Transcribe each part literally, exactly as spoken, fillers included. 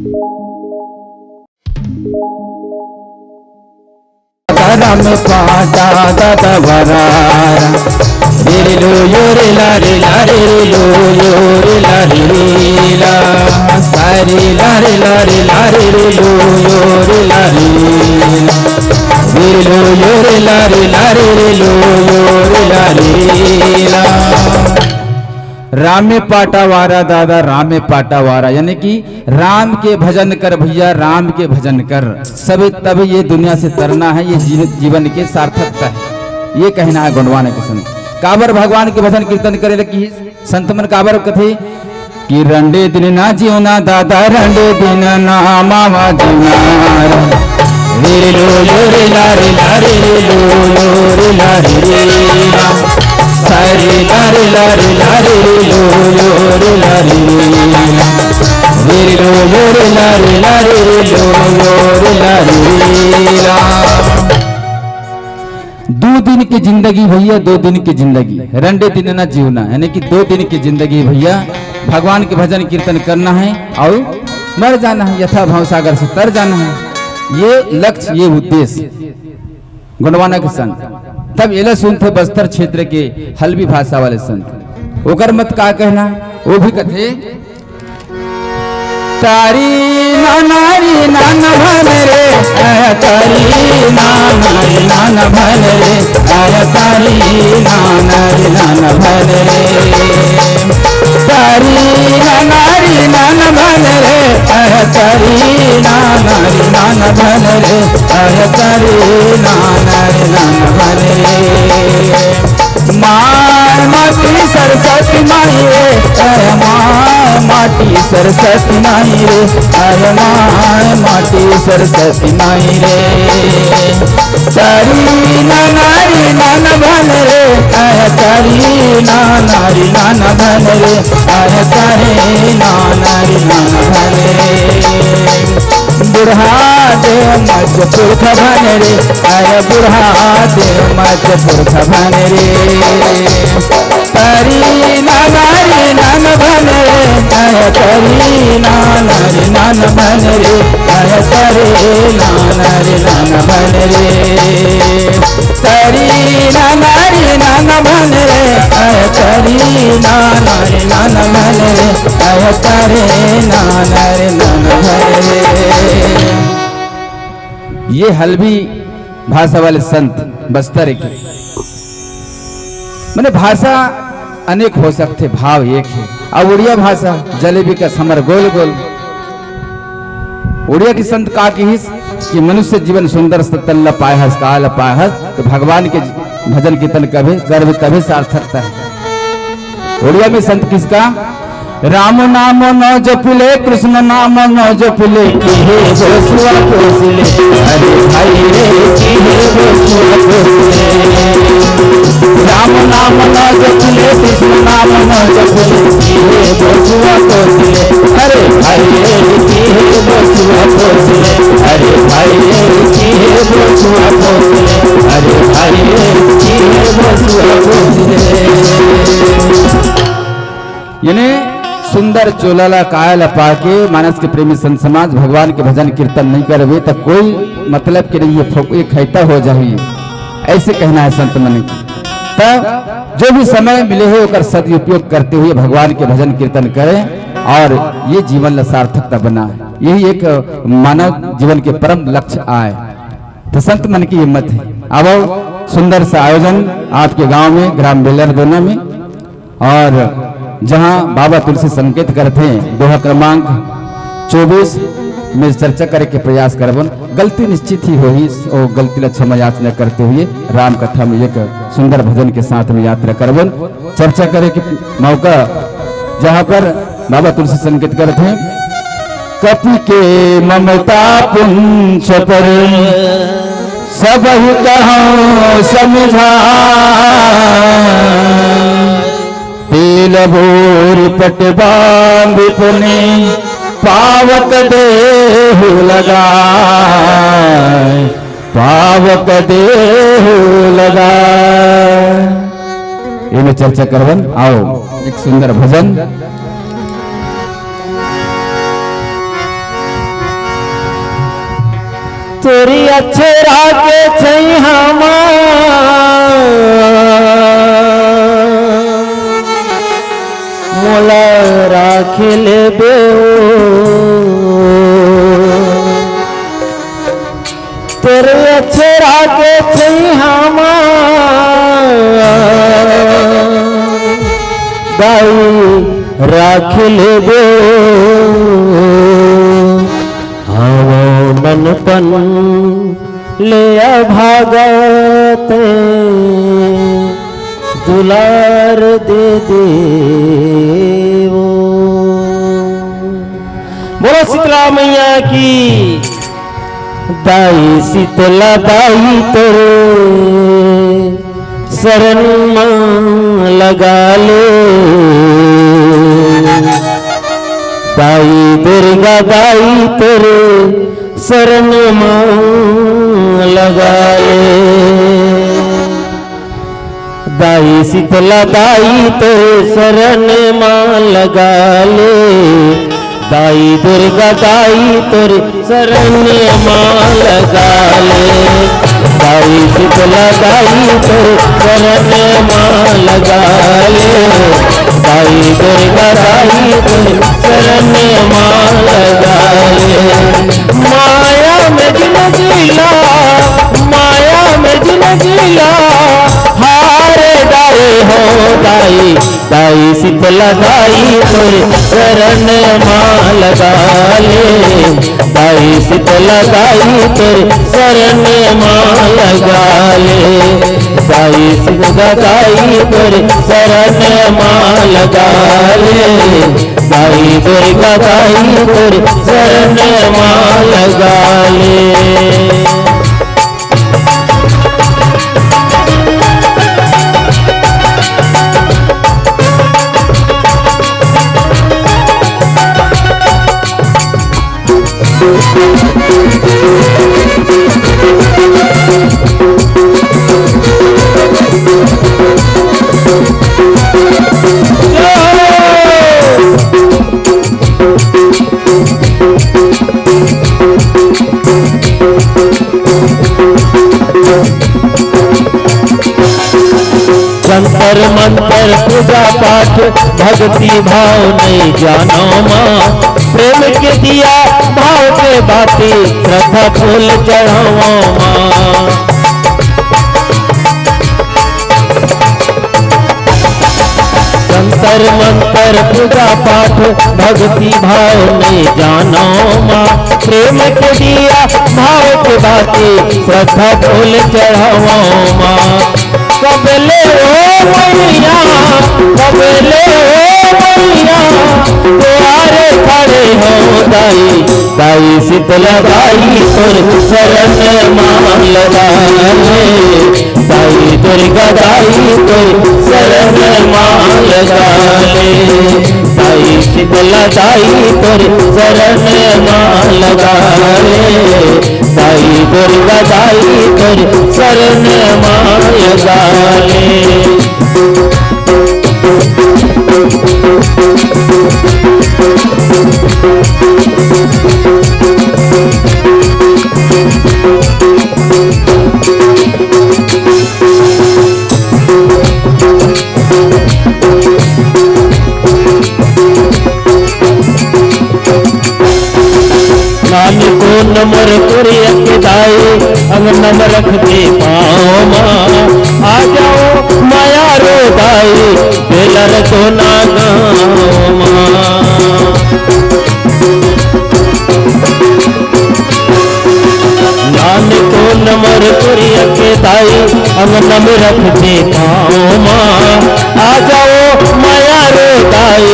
राम पाटा दादा वरारा। रे लो यो रे ला रे ला रे रे लो यो रे ला रे रे ला। सारी ला रे ला रे ला रे रे लो यो रे ला रे रे ला। रे लो यो रे ला रे ला रे रे लो यो रे ला रे रे ला। रामे पाटा वारा दादा, रामे पाटा वारा, यानी कि राम के भजन कर भैया, राम के भजन कर, सब तब ये दुनिया से तरना है, ये जीव-, जीवन के सार्थकता है, ये कहना है गोंडवाना के संत। काबर भगवान के भजन कीर्तन करे लगी संत मन, काबर कथे कि रंडे दिन ना जीवना दादा, रंडे दिन ना मावा जीवना। रे लो यो रे ला रे ला रे रे लो यो रे ला रे रे ला। सारे ला रे ला रे ला रे रे लो यो रे ला रे रे ला। रे लो यो रे ला रे ला रे रे लो यो रे ला रे रे ला। दो दिन की जिंदगी भैया, दो दिन की जिंदगी, रंडे दिन ना जीवना, यानी कि दो दिन की जिंदगी भैया, भगवान के भजन कीर्तन करना है और मर जाना है, यथा भवसागर से तर जाना है। ये लक्ष्य, ये उद्देश्य गोंडवाना के संत। तब एला सुनथे बस्तर क्षेत्र के हल्बी भाषा वाले संत, ओकर मत का कहना, वो भी कथे तारी नाना री नाना भन रे, आया तारी नाना री नाना भन रे, आया तारी नाना री नाना भन रे। तारी नाना री नाना भन रे, आया तारी नाना री नाना भन रे, आया तारी नाना री नाना भन रे। माय माटी सरस्वती माई रे, अरे माय माटी सरस्वती माई रे, अरे माय माटी सरस्वती माई रे। तारी नाना री नाना भन रे, अरे तारी नाना री नाना भन रे, अरे तारी नाना री नाना भन रे। बुढ़ा दे मत पुरख भन रे, अरे बुढ़ा दे मत पुरख भन रे। तारी नाना री नाना भन रे, अरे तारी नाना री नाना भन रे, अरे तारी नाना री नाना भन रे। तारी नाना री नाना भन रे, अरे तारी नाना री नाना भन रे, अरे तारी नाना री नाना भन रे। ये हल्बी भाषा वाले संत बस्तर के, माने भाषा अनेक हो सकथे, भाव एक है। अब उड़िया भाषा जलेबी का समर गोल गोल। उड़िया के संत का किहिस कि मनुष्य जीवन सुंदर सत तन ल पाए हस, का ल पाए हस, तो भगवान के भजन कीर्तन कभे करबे तभे सार्थकता है। उड़िया में संत किसका? राम नाम न जपले, कृष्ण नाम न जपले, की हे गोसुआ कोसले। अरे भाई रे, की हे गोसुआ कोसले। राम नाम न जपले, कृष्ण नाम न जपले, की हे गोसुआ कोसले। अरे भाई रे, की हे गोसुआ कोसले। अरे भाई रे, की हे गोसुआ कोसले। अरे भाई रे, की हे गोसुआ कोसले। यानी सुंदर चोला ला, काया ला पाके मानस के प्रेमी संत समाज भगवान के भजन कीर्तन नहीं करबे त कोई मतलब के नहीं, ये फोक-, ये खैता हो जाही, ऐसे कहना है संत मन की। त जो भी समय मिले है ओकर सदुपयोग करते हुए भगवान के भजन कीर्तन करें और ये जीवन ला सार्थकता बना। यही एक मानव जीवन के परम लक्ष्य आए। तो संत मन की हिम्मत है। अब सुंदर सा आयोजन आपके गांव में, ग्राम बेलर दोना में, और जहां बाबा तुलसी संकेत करथे, दोहा क्रमांक चौबीस में चर्चा करे के प्रयास करबन। गलती निश्चित ही होही, ओ गलती ला क्षमा याचना करते हुए राम कथा में एक सुंदर भजन के साथ में यात्रा करबन। चर्चा करे के मौका, जहां पर बाबा तुलसी संकेत करथे, कपि के ममता पुंछ पर, सबहि कहउँ समझाय। तेल बोरि पट बाँधि पुनि, पावक देहु लगाय। पावक देहु लगाय। एमे चर्चा करबन। आओ, एक सुंदर भजन। तोरी अक्षरा के छैहा मा मोला राख लेबे ओ। तोरे अक्षरा के छैहा मा दाई राख लेबे ओ। हवं ननपन ले अभागत दुलार दे देवो। बोलो शीतला मैया की। दाई शीतला दाई तोरे शरण मा लगा ले। दाई दुर्गा दाई तोरे शरण मा लगा ले। दाई शीतला दाई तोरे शरण मा लगा ले। दाई दुर्गा दाई तोरे शरण मा लगा ले। दाई शीतला दाई तोरे शरण मा लगा ले। दाई दुर्गा दाई तोरे शरण मा लगा ले। माया में जिंदगी ला, माया में जिंदगी ला हार डारे हो दाई। दाई शीतला दाई तोरे शरण मा लगा ले। दाई शीतला दाई तोरे शरण मा लगा ले। दाई शीतला दाई तोरे शरण मा लगा ले। दाई दुर्गा दाई तोरे शरण मा लगा ले। जंतर मंतर पूजा पाठ भक्ति भाव नइ जानव माँ। प्रेम के दिया भाव के बाती श्रद्धा फूल चढ़ावव माँ। जंतर मंतर पूजा पाठ भक्ति भाव नइ जानव माँ। प्रेम के दिया भाव के बाती श्रद्धा फूल चढ़ावव माँ। कब ले ओ मैया, कब ले ओ मैया, दुआरे खड़े हो दाई। दाई शीतला दाई तोर शरण मा लगा ले। दाई दुर्गा दाई तोर शरण मा लगा ले। दाई शीतला दाई तोर शरण मा लगा ले। दाई दुर्गा दाई तोर शरण मा लगा ले। नानकुन मोर कुरिया के दाई, अंगना म रख दे पाँव मा। आ जाओ माया रो दाई, बेलर तो ना गाँव मा। नानकुन मोर कुरिया के दाई, अंगना म रख दे पाँव मा। आ जाओ माया रो दाई,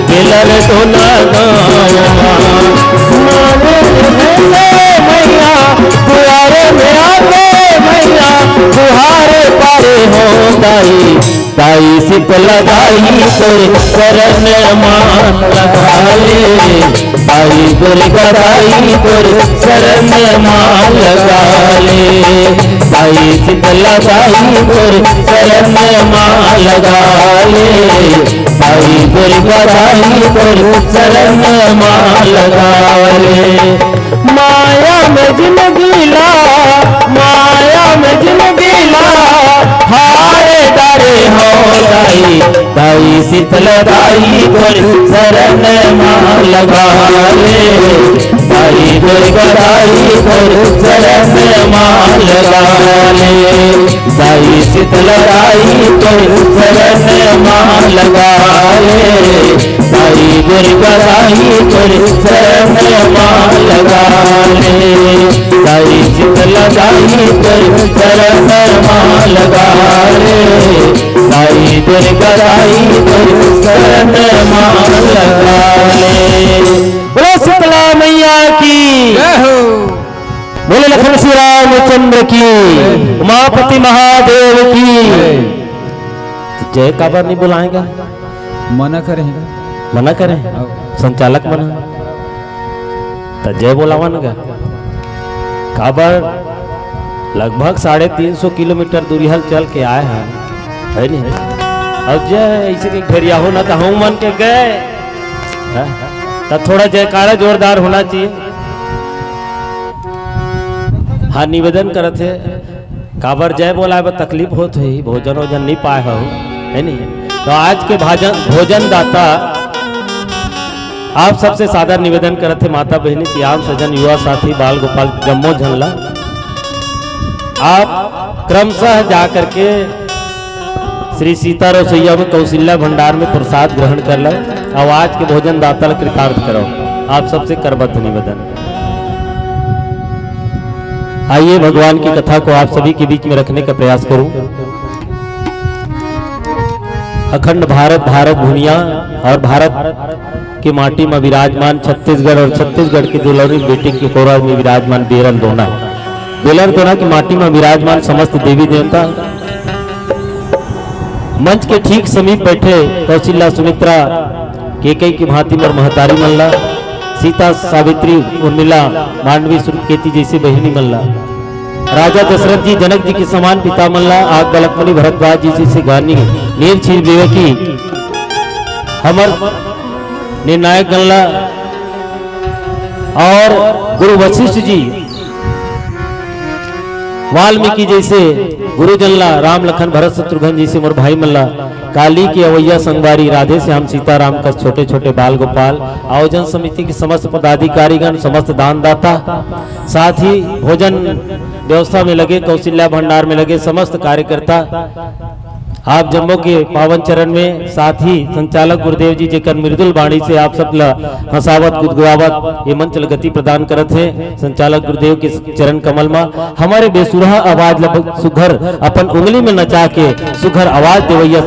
बेलर तो ना गाँव मा। माने रे मैया, दुआरे में आके मैया, दुआरे पारे हो दाई। दाई शीतला दाई तोर शरण मा लगा ले। दाई दुर्गा दाई तोर शरण मा लगा ले। दाई शीतला दाई तोर शरण मा लगा ले। दाई दुर्गा दाई तोर शरण मा लगा ले। माया में जिंदगी ला, शीतला दाई तोर शरण मा लगा ले, दाई दुर्गा दाई तोर शरण मा लगा ले, दाई शीतला दाई तोर शरण मा लगा ले, दाई दुर्गा दाई तोर शरण मा लगा ले, दाई शीतला दाई तोर शरण मा लगा ले, दाई दुर्गा दाई तोर शरण मा लगा ले। बोलो शीतला मैया की। जय हो। बोले लखन श्री रामचंद्र की। उमापति महादेव की। जय काबर नहीं बुलाएगा? मना करे हैं। मना करे? अउ। संचालक मना। त जय बोलावन गा। काबर लगभग साढ़े तीन सौ किलोमीटर दूरिहा ल चल के आए हैं, है नहीं? अब जय ऐसे के घेरिया हो ना, तो हम मन के गए, हैं? त थोड़ा जयकारा जोरदार होना चाहिए। हाँ, निवेदन करत हे, काबर जय बोलाए बर तकलीफ होत होही, भोजन वोजन नहीं पाए हो, है नहीं? तो आज के भाजन, भोजन दाता आप सबसे सादर निवेदन करत हे, माता बहिनी, सियान सजन, युवा साथी, बाल गोपाल, जम्मो झन ला आप क्रमशः जा करके श्री सीता रसोईया में कौशल्या भंडार में प्रसाद ग्रहण कर लो और आज के भोजन दाता ला कृतार्थ करो। आप सबसे करबद्ध निवेदन। आइए, भगवान की कथा को आप सभी के बीच में रखने का प्रयास करूं। अखंड भारत, भारत भुइयां और भारत के माटी में विराजमान छत्तीसगढ़ और छत्तीसगढ़ के दुलौरी बेटी के कोरा में विराजमान बेरल दोना, बेलर दोना की माटी में विराजमान समस्त देवी देवता, मंच के ठीक समीप बैठे कौशल्या, सुमित्रा, केकई की भांति मोर महतारी मन ला, सीता, सावित्री, उर्मिला, मांडवी, श्रुतकेतु जैसे बहिनी मन ला, राजा दशरथ जी, जनक जी के समान पिता मन ला, आग बलक मुनि भरद्वाज जी जैसे ज्ञानी, नीर क्षीर विवेकी, हमर निर्णायक गण ला, और गुरु वशिष्ठ जी, वाल्मीकि जैसे गुरुजन ला, राम लखन भरत शत्रुघ्न जैसे मोर भाई मन ला, काली के अवैया संगवारी राधे श्याम सीताराम का छोटे छोटे बाल गोपाल, आयोजन समिति के समस्त पदाधिकारीगण, समस्त दानदाता, साथ ही भोजन व्यवस्था में लगे, कौशल्या भंडार में लगे समस्त कार्यकर्ता, आप जम्मो के पावन चरण में, साथ ही संचालक गुरुदेव जी जेकर मृदुल बाणी से आप सब ला हंसावत गुदगुदावत ये मंच ल गति प्रदान करत हे। संचालक गुरुदेव के चरण कमल मा हमर बेसुरहा आवाज ल सुघर अपन उंगली में नचा के सुघर आवाज देवैया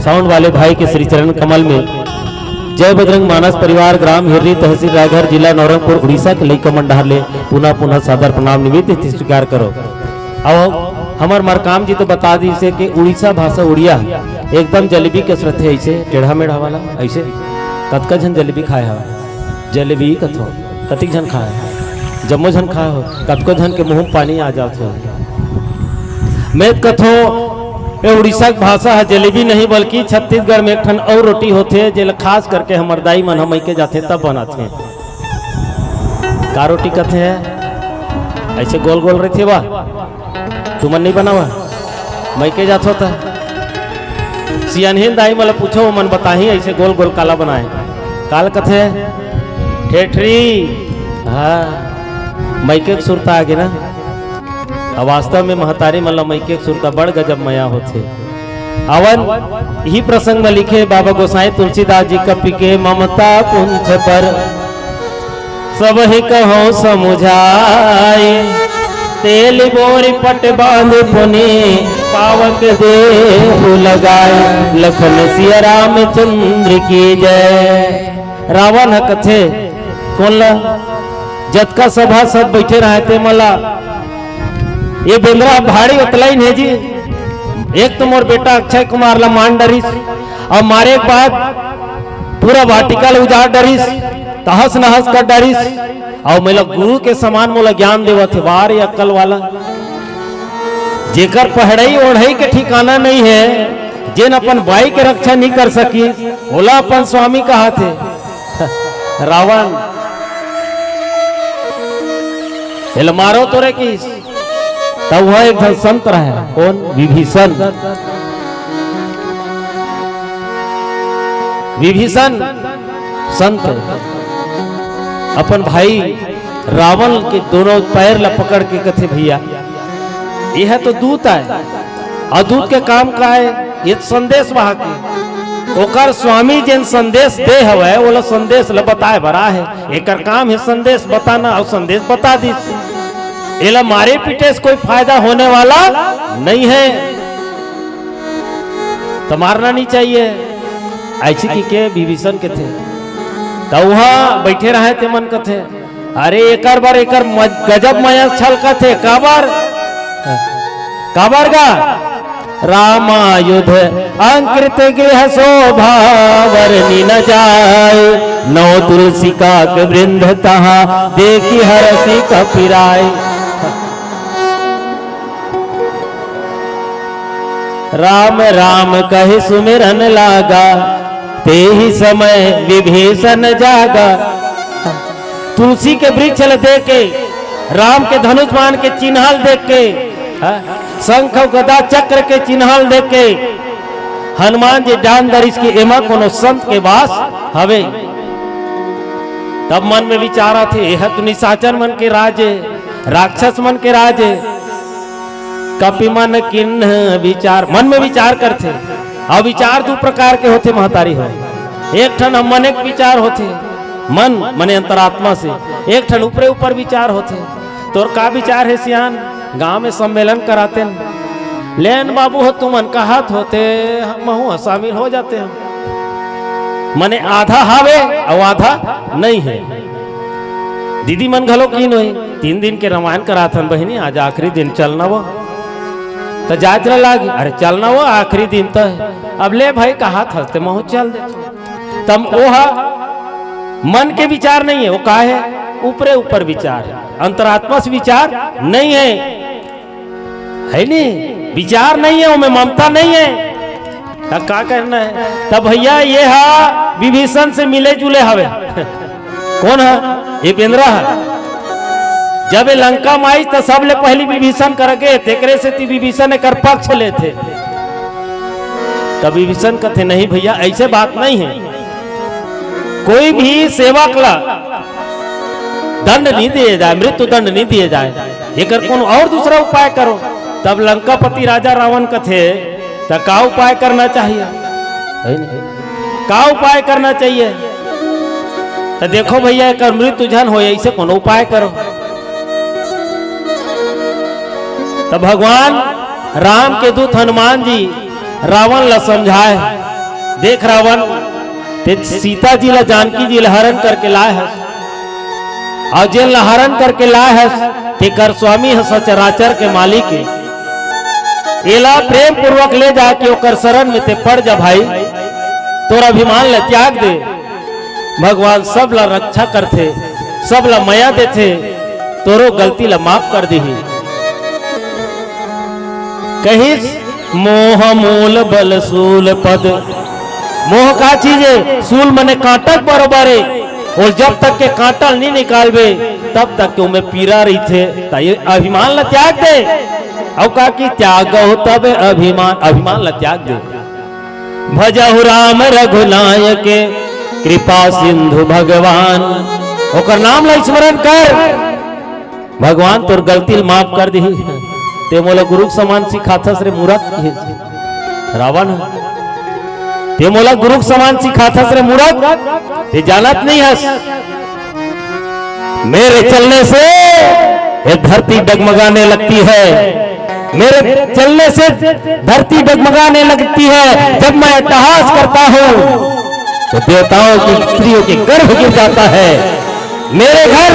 साउंड वाले भाई के श्री चरण कमल में जय बजरंग मानस परिवार, ग्राम हिरनी, तहसील रायघर, जिला नवरंगपुर, उड़ीसा के लइका मन डहार ले पुनः पुनः सादर प्रणाम निवेदित स्वीकार करो। अब हमर मरकाम जी तो बता दिस हे कि उड़ीसा भाषा उड़िया एकदम जलेबी कस रथे, ऐसे टेढ़ा मेढ़ा वाला। ऐसे कतका झन जलेबी खाए हवा? जलेबी कथो, कतिक झन खाए? जम्मो झन खाए हो। कतको झन के मुंह में पानी आ जात हो। मैं कथो, ए उड़ीसा के भाषा है जलेबी नहीं, बल्कि छत्तीसगढ़ में एक ठन और रोटी होथे, जेला खास करके हमर दाई मन ह मइके जाथे तब बनाथे। का रोटी कथे? ऐसे गोल गोल रहिथे बा, तुमन नहीं बनावा? मइके जाथो त सियानहिन दाई मन ल पूछो, ओमन बताही ऐसे गोल गोल काला बनाए। काला कथे? ठेठरी। हाँ, मइके के सुरता आगे ना। अब वास्तव में महतारी मन ल मइके के सुरता बड़ गजब मया होथे। अवन इही प्रसंग में लिखे बाबा गोसाई तुलसीदास जी कपि के ममता कुंज पर सबहि कहो समुझाए। तेल बोरी पट बांध पुनि पावक देहु लगाए। लखन सिया रामचंद्र की जय। रावण ह कथे, कोन ला? जतका सभा सब बैठे रहे ते मला, ये बेंदरा भाड़ी उतलाई ने जी। एक तो मोर बेटा अक्षय कुमार ला मार डरिस, और मारे के बाद पूरा वाटिका ला उजाड़ डरिस, तहस नहस कर डरिस। और मोला गुरु के समान मोला ज्ञान देवत हे, वाह रे अक्कल वाला। जेकर पहड़ई ओढ़ई के ठिकाना नहीं है, जेन अपन बाई के रक्षा नहीं कर सकी, ओला अपन स्वामी कहाथे। रावण, एला मारो तोरे किस। तब वह एक झन संत रहे, कौन? विभीषण। विभीषण संत अपन भाई रावण के दोनों पैर ला पकड़ के कथे, "भैया, यह तो दूत आय, अउ दूत के काम का आय? ये संदेश वाहक हे। ओकर स्वामी जेन संदेश दे हवय, ओला संदेश ला बताए बर आहे। एकर काम हे संदेश बताना, अउ संदेश बता दिस। एला मारे पीटे से कोई फायदा होने वाला नहीं है, तो मारना नहीं चाहिए।" ऐसे कि के विभीषण कथे, त उहाँ बैठे रहे ते मन कथे, "अरे, एकर बर एकर म-, गजब मया छलकत हे, काबर, काबर गा?" "रामायुध अंकृत गृह शोभा, वर्णि न जाय, नौ तुलसी काक वृंद तहाँ, देखि हरषि कपिराय।" "राम राम कहि सुमिरन लागा, तेहि समय विभीषण जागा।" तुलसी के वृक्ष ल देख के, राम के धनुष बाण के चिन्हा ल देख के, हाँ, शंख अउ गदा चक्र के चिन्हा ल देख के हनुमान जी जान डरिस कि एमा कोनो संत के वास हवे। तब मन में विचार आथे, "एह तो निशाचर मन के राज ए, राक्षस मन के राज ए।" कपि मन कीन्ह विचार, मन में विचार करथे। अउ विचार दू प्रकार के होथे महतारी हो। एक ठन ह मने के विचार होथे, मन मने अंतरात्मा से, एक ठन ऊपरे ऊपर विचार होथे। तोर का विचार हे सियान? गांव में सम्मेलन करातेन, लेन बाबू हो तुमन कहत होते, महूं ह शामिल हो जाते हो। मने आधा हावे अउ आधा नहीं हे। दीदी मन घलो कीन होही, "तीन दिन के रमायन कराथन बहिनी, आज आखिरी दिन, चलना वो।" त जात ल लाग, "अरे चलना वो, आखिरी दिन त हे।" "अब ले भाई, कहाथस ते महूं चल दे।" तब ओह मन के विचार नहीं हे, वो का हे? ऊपरे ऊपर विचार हे, अंतरात्मा से विचार नहीं हे। हे नी? विचार नहीं हे, ओमे ममता नहीं हे। त का करना हे? त भैया, ये हा विभीषण से मिले जुले हवे। कोन हा? ये बेंदरा हा। जब ये लंका में आइस, त सबले पहली विभीषण कर गे, तेकरे सेती विभीषण एकर पक्ष लेथे। त विभीषण कथे, "नहीं भैया, ऐसे बात नहीं हे। कोई भी सेवक ला दंड नहीं दिए जाए, मृत्यु दंड नहीं दिए जाए, एकर कोनो और दूसरा उपाय करो।" तब लंकापति राजा रावण कथे, "त का उपाय करना चाहिए? है नहीं? का उपाय करना चाहिए? त देखो भैया, एकर मृत्यु झन होए, ऐसे कोनो उपाय करो।" त भगवान राम के दूत हनुमान जी रावण ला समझाए, "देख रावण, ते सीता जी ला, जानकी जी ला हरण करके लाए हस, अउ जेन ला हरण करके लाए हस, तेकर स्वामी ह सचराचर के मालिक हे। एला प्रेम पूर्वक ले जाके ओकर शरण में ते पड़ जा भाई, तोर अभिमान ला त्याग दे। भगवान सब ला रक्षा करथे, सब ला मया देथे, तोरो गलती ला माफ कर दिही।" कहिस, "मोह मूल बल सूल पद।" मोह का चीज हे? सूल मने कांटा के बरोबर हे। अउ जब तक के कांटा ल नहीं निकालबे, तब तक के ओमे पीरा रहिथे। त ये अभिमान ला त्याग दे। अउ का कि त्यागहु तब अभिमान, अभिमान ला त्याग दे। "भजहु राम रघुनायक कृपा सिंधु भगवान।" ओकर नाम ला स्मरण कर। भगवान तोर गलती ल माफ कर दिही। ते मोला गुरु के समान सिखाथस रे मूरख, कहिस रावण ह। ते मोला गुरु के समान सिखाथस रे मूरख, ते जानत नहीं हस। मेरे चलने से ये धरती डगमगाने लगती है, मेरे चलने से धरती डगमगाने लगती है। जब मैं अट्टहास करता हूँ तो देवताओं की स्त्रियों के गर्भ गिर जाता है। मेरे घर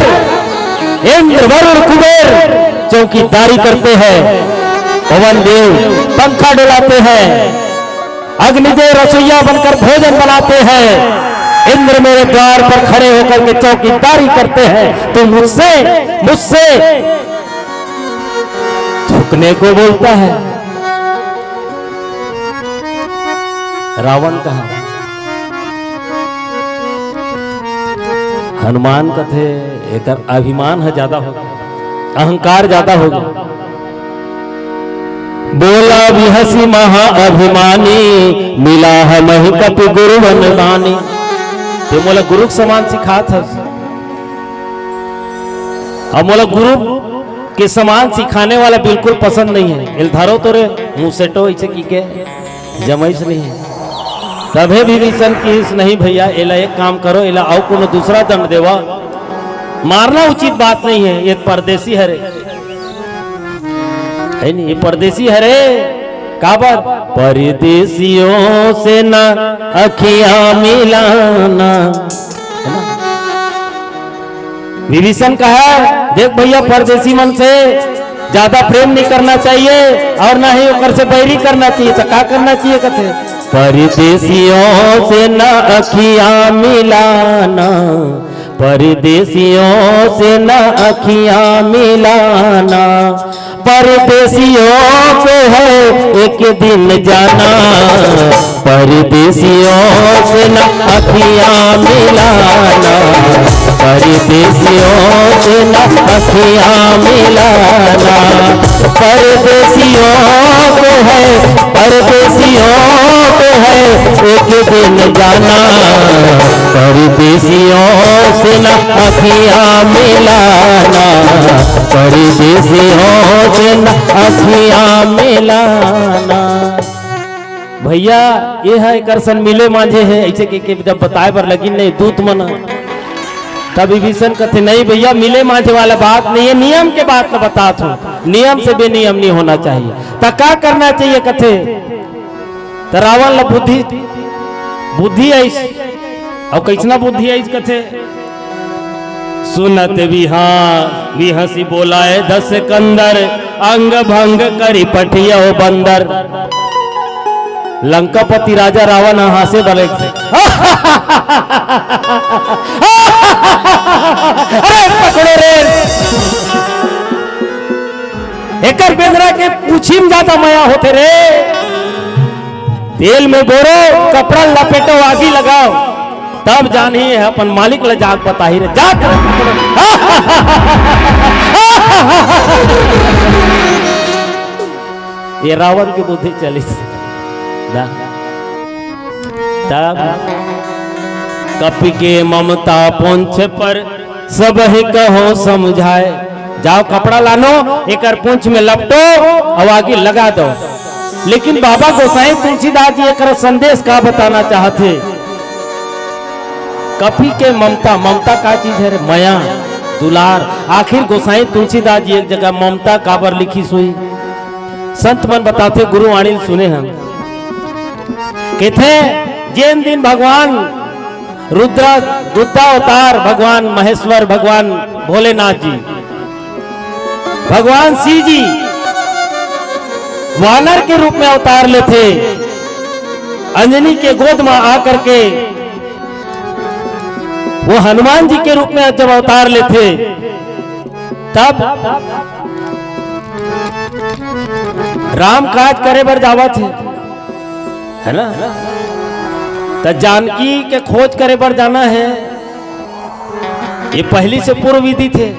इंद्र वरुण कुबेर चौकीदारी करते हैं, पवन देव पंखा डुलाते हैं, अग्निदेव रसोइया बनकर भोजन बनाते हैं, इंद्र मेरे द्वार पर खड़े होकर के चौकीदारी करते हैं। तू मुझसे, मुझसे झुकने को बोलता है। रावण कहा, हनुमान कथे, "एकर अभिमान ह ज्यादा हो गे, अहंकार ज्यादा हो गे।" बोला बिहसी महा अभिमानी, मिला हमहि कपि गुरु वरदानी। ते मोला गुरु के समान सिखात हस। अब मोला गुरु के समान सिखाने वाला बिल्कुल पसंद नहीं है। एल धरो तोरे मुँह सेटो ऐसे की के जमैस नहीं है। तभे विभीषण किहिस, "नहीं भैया, एला एक काम करो, एला अउ कोनो दूसरा दंड देवा। मारना उचित बात नहीं है, ये परदेसी हरे।" है नी, ये परदेसी हरे। काबर? "परदेसियों से ना अखियां मिलाना।" है ना? विभीषण कहा, "देख भैया, परदेसी मन से ज्यादा प्रेम नहीं करना चाहिए और ना ही ओकर से बैरी करना चाहिए।" तो का करना चाहिए कथे? "परदेसियों से ना अखियां मिलाना, परदेसियों से ना अखियां मिलाना, परदेसियों को है एक दिन जाना, परदेसियों से ना अखियां मिलाना, परदेसियों से ना अखियां मिलाना, परदेसियों को है, परदेसियों को है एक दिन जाना, परदेसियों से ना अखियां मिलाना, परदेसियों से ना अखियां मिलाना।" भैया, ये है एकर सन मिले मांझे है, ऐसे के, के जब बताए बर लगिन नहीं दूत मन, तब विभीषण कथे, "नहीं भैया, मिले मांझे वाला बात नहीं है, नियम के बात ल बतात हूँ, नियम से बेनियम नहीं होना चाहिए।" त का करना चाहिए कथे? त रावण ल बुद्धि, बुद्धि आइस। अउ कइसना बुद्धि आइस कथे? "सुनत बिहा-, बिहसी बोलाए दस कंदर, अंग भंग करि पठियौ बंदर।" लंकापति राजा रावण ह हाँसे बले, "अरे पकड़ो रे, एकर बेंदरा के पूछी म जादा मया होथे रे।" तेल में बोरो, कपड़ा लपेटो, आगी लगाओ, तब जानही है अपन मालिक ल जाग बताही रे, जाग। ये रावण की बुद्धि चलिस ना। तब कपि के ममता पोंछ पर, सबहि कहो समुझाए। जाओ कपड़ा लानो, एकर पूंछ में लपटो अउ आगी लगा दो। लेकिन बाबा गोसाई तुलसीदास जी एकर संदेश का बताना चाहत हे? कपि के ममता, ममता का चीज है रे? मया, दुलार। आखिर गोसाई तुलसीदास जी एक जगह ममता काबर लिखिस होही? संत मन बताथे, गुरुवाणी ल सुने हन। कथे, जेन दिन भगवान रुद्रा, रुद्रावतार भगवान महेश्वर, भगवान भोलेनाथ जी, भगवान शिव जी वानर के रूप में अवतार लेथे, अंजनी के गोद में आकर के वो हनुमान जी के रूप में जब अवतार लेथे, तब राम काज करे बर जावत हे, है ना? त जानकी के खोज करे बर जाना हे, ये पहिली से पूर्व विदित हे।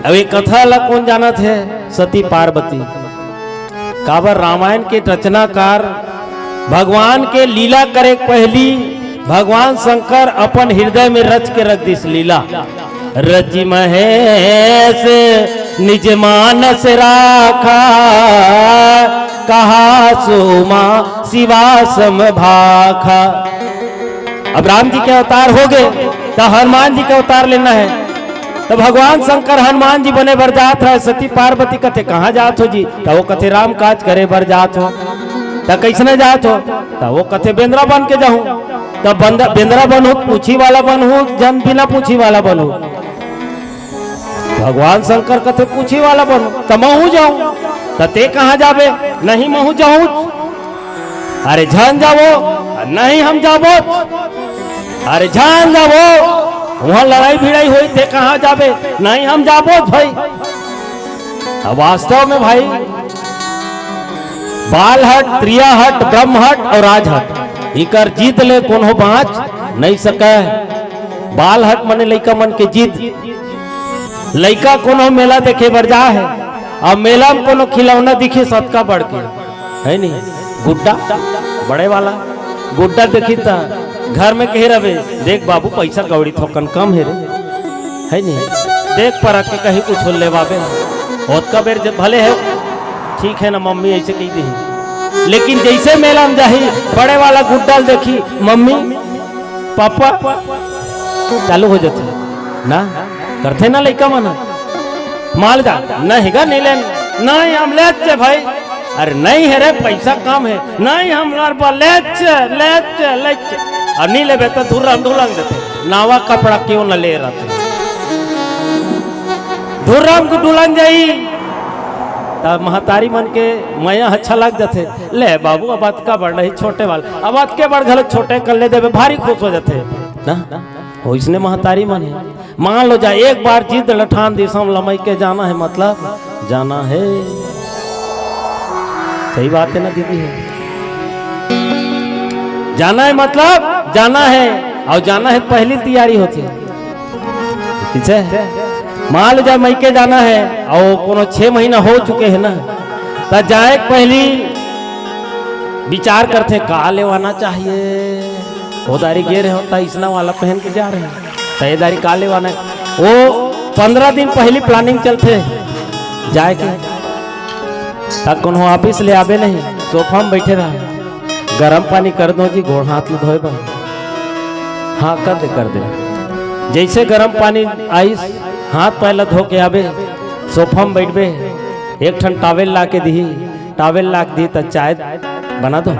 अब ये कथा ला कोन जानत हे? सती पार्वती। काबर रामायण के रचनाकार भगवान के लीला करे के पहिली भगवान शंकर अपन हृदय में रच के रख दिस लीला। "रचि महेश निज मानस राखा, कहा सो उमा शिवा सम भाखा।" अब राम जी के अवतार हो गए, त हनुमान जी के अवतार लेना हे। त भगवान शंकर हनुमान जी बने बर जात रहे, सती पार्वती कथे, "कहाँ जात हो जी?" त वो कथे, "राम काज करे बर जात हो।" त कइसने जात हो? त वो कथे, "बेंदरा बन के जाहूँ।" त बंद-, बेंदरा बनहूँ, पूछी वाला बनहूँ, जन बिना पूछी वाला बनहूँ। भगवान शंकर कथे, "पूछी वाला बनहूँ, त महूँ जाहूँ।" "त ते कहाँ जाबे?" "नहीं, महूँ जाहूँ।" "अरे झन जाबो।" "नहीं, हम जाबो।" "अरे झन जाबो, वहाँ लड़ाई भिड़ाई होही, ते कहाँ जाबे?" "नहीं, हम जाबो भाई।" अब वास्तव में भाई, बाल हट, त्रिया हट, ब्रह्म हट अउ राज हट, इकर जीत ले कोनो बाँच नहीं सके। बाल हट मने लइका मन के जीत। लइका कोनो मेला देखे बर जा हे, अब मेला में कोनो खिलौना दिखे सतका बढ़ के, है नी? गुड्डा, बड़े वाला गुड्डा देखी त घर में कहे रहे, "देख बाबू, पैसा कौड़ी थोकन कम हे रे, है नी? देख परख के कहीं कुछ लेवाबे।" ओतका बेर जब भले है, ठीक है ना, मम्मी ऐसे कही दी, लेकिन जैसे मेला में जाही, बड़े वाला गुड्डा ल देखी, "मम्मी, पापा," चालू हो जाथे ना, करथे ना लइका मन ह। "माल जा, नहीं गा, नहीं लेन, नहीं हम लेच भाई।" "अरे नहीं है रे, पैसा कम है।" "नहीं, हम लड़बा, लेच, लेच, लेच।" अब नहीं लेबे तो धुर्रम ढुलंग देथे, "नावा कपड़ा क्यों न ले रहते, धुर्रम को ढुलंग जाई।" तब महतारी मन के मया अच्छा लग जाथे। "ले बाबू, अब अतका बड़ नहीं, छोटे वाला, अब अतके बड़ घलो छोटे कर ले देबे, भारी खुश हो जाथे ना।" ओइसने महतारी मन हे। मान लो जा, एक बार जिद लठान दिसम लमई के जाना है, मतलब जाना है। सही बात है ना दीदी, है? जाना है मतलब जाना है, और जाना है पहली तैयारी होथे। ठीक है, मान लो जा, मइके जाना है और कोनो छह महीना हो चुके हैं ना, त जाए के पहली विचार करथे का लेवाना चाहिए। ओ दारी गे रहे हो त इसना वाला पहन के जा रहे हैं, त ए दारी का लेवाना है? वो पंद्रह दिन पहली planning चलथे जाए के, त कोनो office ले आबे नहीं, सोफा में बैठे रहा, "गरम पानी कर दो जी, गोड़ हाथ ल धोए बर।" "हाँ, कर दे, कर दे।" जैसे गरम पानी आइस, हाथ पैर ल धो के आबे, सोफा में बैठबे, एक ठन towel ला के दिही, towel ला के दिही त चाय बना दो।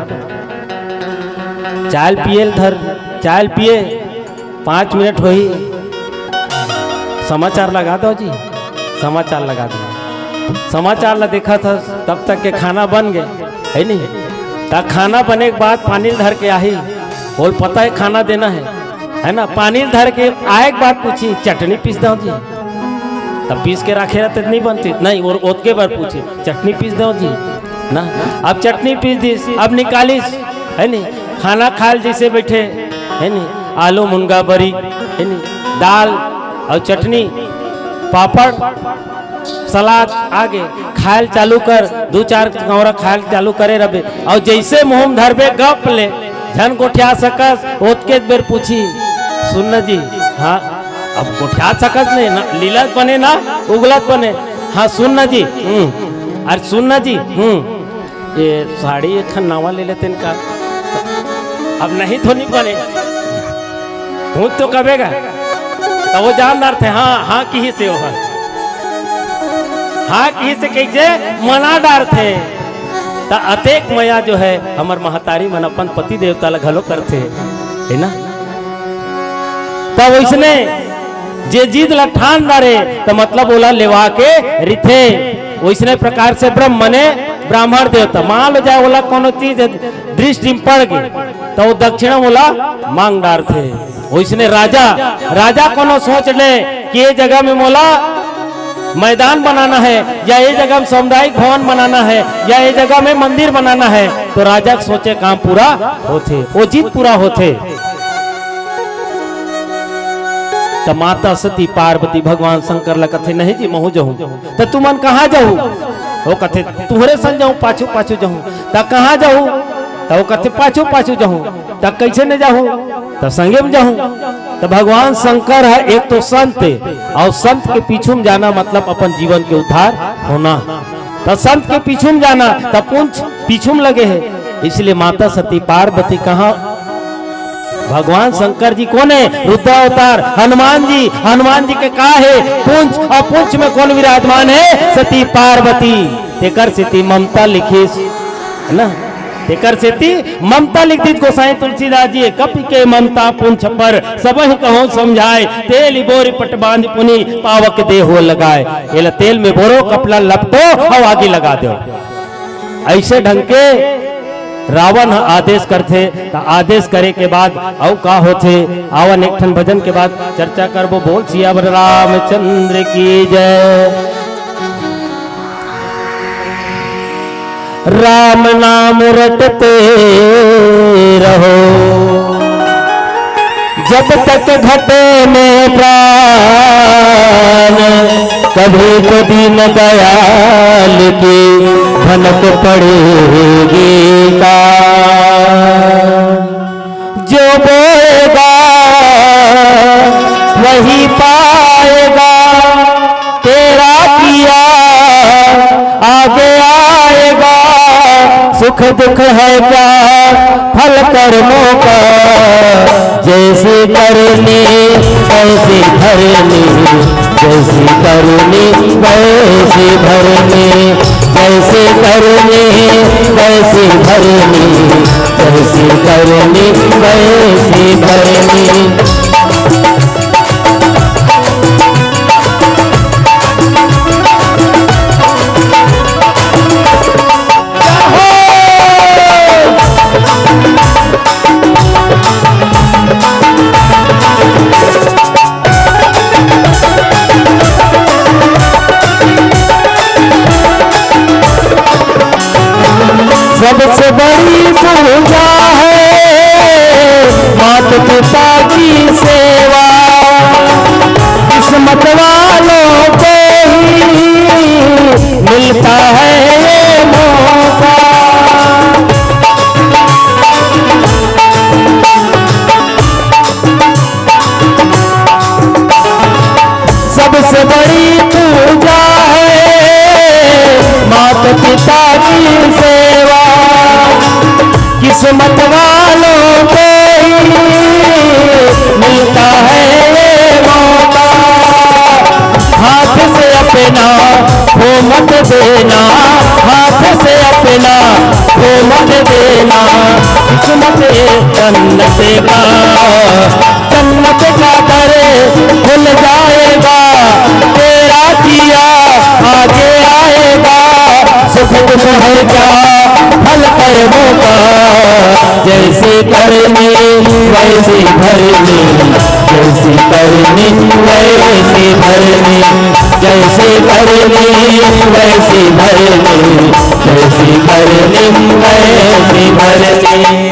चाय पिए ल धर, चाय पिए, पाँच मिनट होही, समाचार लगा दो जी, समाचार लगा दो। समाचार ला देखत हस, तब तक के खाना बन गे, है नहीं? त खाना बने के बाद पानी ल धर के आही, बोल पता है खाना देना है, है ना? पानी ल धर के आए के बाद पूछी, "चटनी पीस दो जी।" तब पीस के रखे रहते त नहीं बनती, नहीं, और ओतके बार पूछी, "चटनी पीस दो जी।" ना, अब चटनी पीस दिस, अब निकालिस, है नी? खाना खाए ल जैसे बैठे, है नी? आलू मुनगा बरी, है नी? दाल और चटनी, पापड़, सलाद आगे, खाए ल चालू कर, दू चार कौरा खाए ल चालू करे रहबे, और जैसे मुंह में धरबे गप ले, झन गोठिया सकस, ओतके बेर पूछी, "सुन न जी।" "हाँ।" अब गोठिया सकस नहीं ना, लीलत बने ना, उगलत बने। "हाँ, सुन न जी।" "हम्म।" "अरे सुन न जी।" "हम्म।" "ये साड़ी एक ठन नवा ले लेते का?" अब नहीं तो नहीं बने, हूँ तो कबे गा, तो वो जान डारथे, हाँ, हाँ किहिस हे वो, हाँ किहिस हे कहिके मना डारथे। त अतेक मया जो है हमर महतारी मन अपन पति देवता ल घलो करथे, है ना? त वइसने जे जिद ल ठान डारे त मतलब ओला लेवा के रिथे। वइसने प्रकार से ब्रह्म मने ब्राह्मण देवता, मान लो जाए ओला कोनो चीज दृष्टि में पड़ गे त वो दक्षिणा ओला मांग डारथे। वइसने राजा, राजा कोनो सोच ले कि ये जगह में मोला मैदान बनाना है, या ये जगह में सामुदायिक भवन बनाना है, या ये जगह में मंदिर बनाना है, तो राजा के सोचे काम पूरा होथे, वो जिद पूरा होथे। त माता सती पार्वती भगवान शंकर ल कथे, "नहीं जी, महूं जहूं।" "त तुमन कहाँ जहू?" वो कथे, "तुहरे संग जहूं, पाछू पाछू जहूं।" "त कहाँ जहू?" त वो कथे, "पाछू पाछू जहूं।" "त कैसे ने जहू?" "त संगे में जहू।" त भगवान शंकर है एक तो संत, और संत के पीछू में जाना मतलब अपन जीवन के उद्धार होना। त संत के पीछू में जाना, त पुंछ पीछू में लगे है। इसलिए माता सती पार्वती कहाँ, भगवान शंकर जी कोन है? रुद्रावतार हनुमान जी। हनुमान जी के का है? पुंछ। और पुंछ में कोन विराजमान है? सती पार्वती। तेकर सेती ममता लिखिस, है ना? तेकर सेती ममता लिख दीस गोसाई तुलसीदास जी, "कपि के ममता पुंछ पर, सबहि कहूँ समझाए, तेलि बोरि पट बाँधि पुनि, पावक देहु लगाए।" एला तेल में बोरो, कपड़ा लपटो और आगी लगा दो। ऐसे ढंग के रावण ह आदेश करथे, त आदेश करे के बाद अउ का होथे, आवन एक ठन भजन के बाद चर्चा करबो। बोल सियावर रामचंद्र की जय। राम नाम रटते रहो, जब तक घटे में प्राण, कभी तो दीन दयाल की भनक पड़ेगी का? जो बोएगा वही पाएगा, तेरा किया आगे आएगा। सुख दुख है क्या फल कर्मों का, जैसी करनी वैसी भरनी, जैसी करनी वैसी भरनी, जैसी करनी वैसी भरनी, जैसी करनी वैसी भरनी। सबसे बड़ी पूजा है माता पिता की सेवा। किस्मत वालों को ही मिलता है ये मौका। सबसे बड़ी पूजा है माता पिता की सेवा। किस्मत वालों को ही मिलता है ये मौका। हाथ से अपना खो मत देना, हाथ से अपना खो मत देना। किस्मत जन्नत का, जन्नत का दर खुल जाएगा। तेरा किया आगे आएगा। सुख दुख है क्या फल कर्मों का, जैसी करनी वैसी भरनी, जैसी करनी वैसी भरनी, जैसी करनी वैसी भरनी, जैसी करनी वैसी भरनी।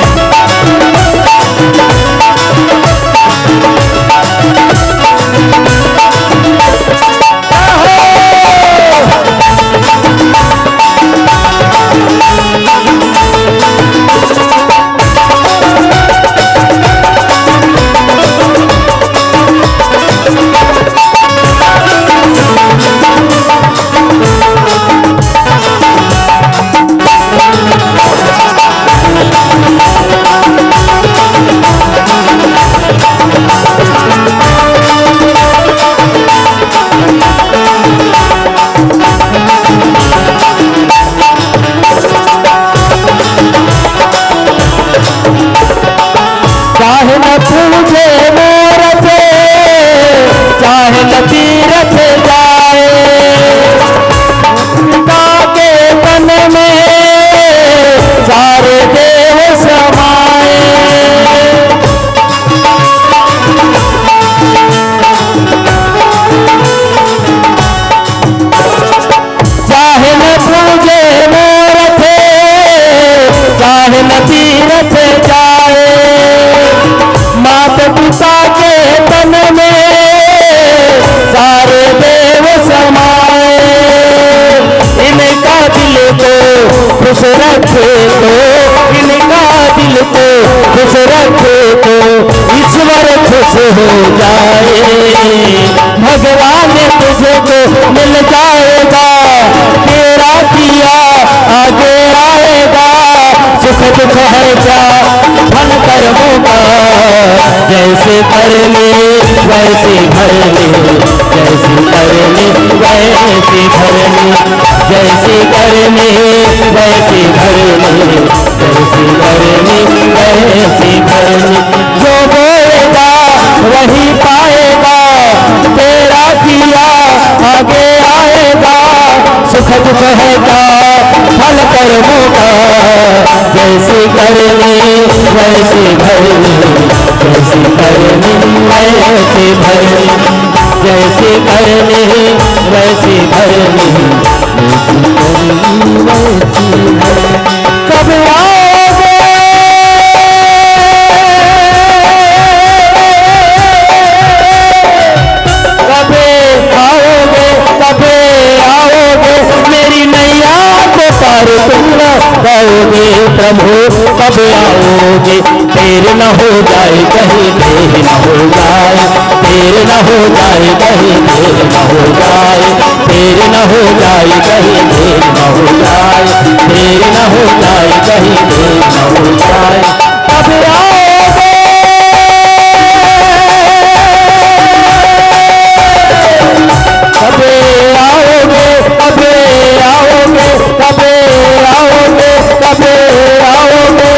चाहे न पूजे मूरत, चाहे न तीरथ जाए, पिता के तन में सारे देव समाए। चाहे न पूजे मूरत, चाहे न तीरथ जाए, माता पिता के तन में सारे देव समाए। इनका दिल को खुश रखे तो, इनका दिल को खुश रखे तो ईश्वर खुश हो जाए। भगवान तुझको मिल जाएगा, तेरा किया आगे आएगा। सुख दुख है क्या फल कर्मों का, जैसे करनी वैसी भरनी, जैसी करनी वैसी भरनी, जैसी करनी वैसी भरनी, जैसी करनी वैसी भरनी। जो बोएगा वही पाएगा, तेरा किया आगे आएगा। सुख दुख है क्या फल कर्मों का, जैसी करनी वैसी भरनी, जैसी करनी वैसी भरनी, जैसी करनी वैसी भरनी, जैसी करनी वैसी भरनी। कब आओगे, कब आओगे, कब आओगे मेरी नैया को पार आओगे प्रभु, कब आओगे? देर न हो जाए कहीं, देर न हो जाए, देर न हो जाए कहीं, देर न हो जाए, देर न हो जाए कहीं, देर न हो जाए, देर न हो जाए कहीं, देर न हो जाए। कब आओगे? कब आओगे? कब आओगे? कब आओगे? कब आओगे?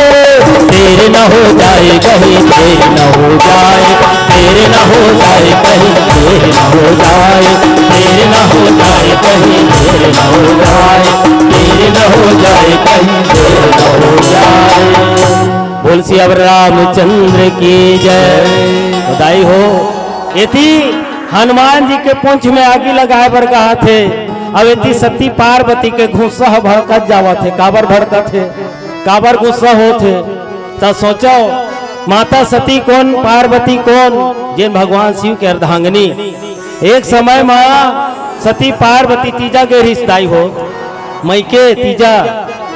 देर न हो जाए कहीं, देर न हो जाए, देर न हो जाए कहीं, देर न हो जाए, देर न हो जाए कहीं, देर न हो जाए, देर न हो जाए कहीं, देर न हो जाए। बोल सियावर रामचंद्र की जय। बधाई हो। एती हनुमान जी के पूंछ में आगी लगाए बर कहा थे, अब एती सती पार्वती के गुस्सा ह भड़कत जावत हे। काबर भड़कत हे, काबर गुस्सा होत हे? त सोचो, माता सती कोन, पार्वती कोन, जेन भगवान शिव के अर्धांगिनी। एक समय मा सती पार्वती तीजा गे रिहिस दाई हो, मइके तीजा,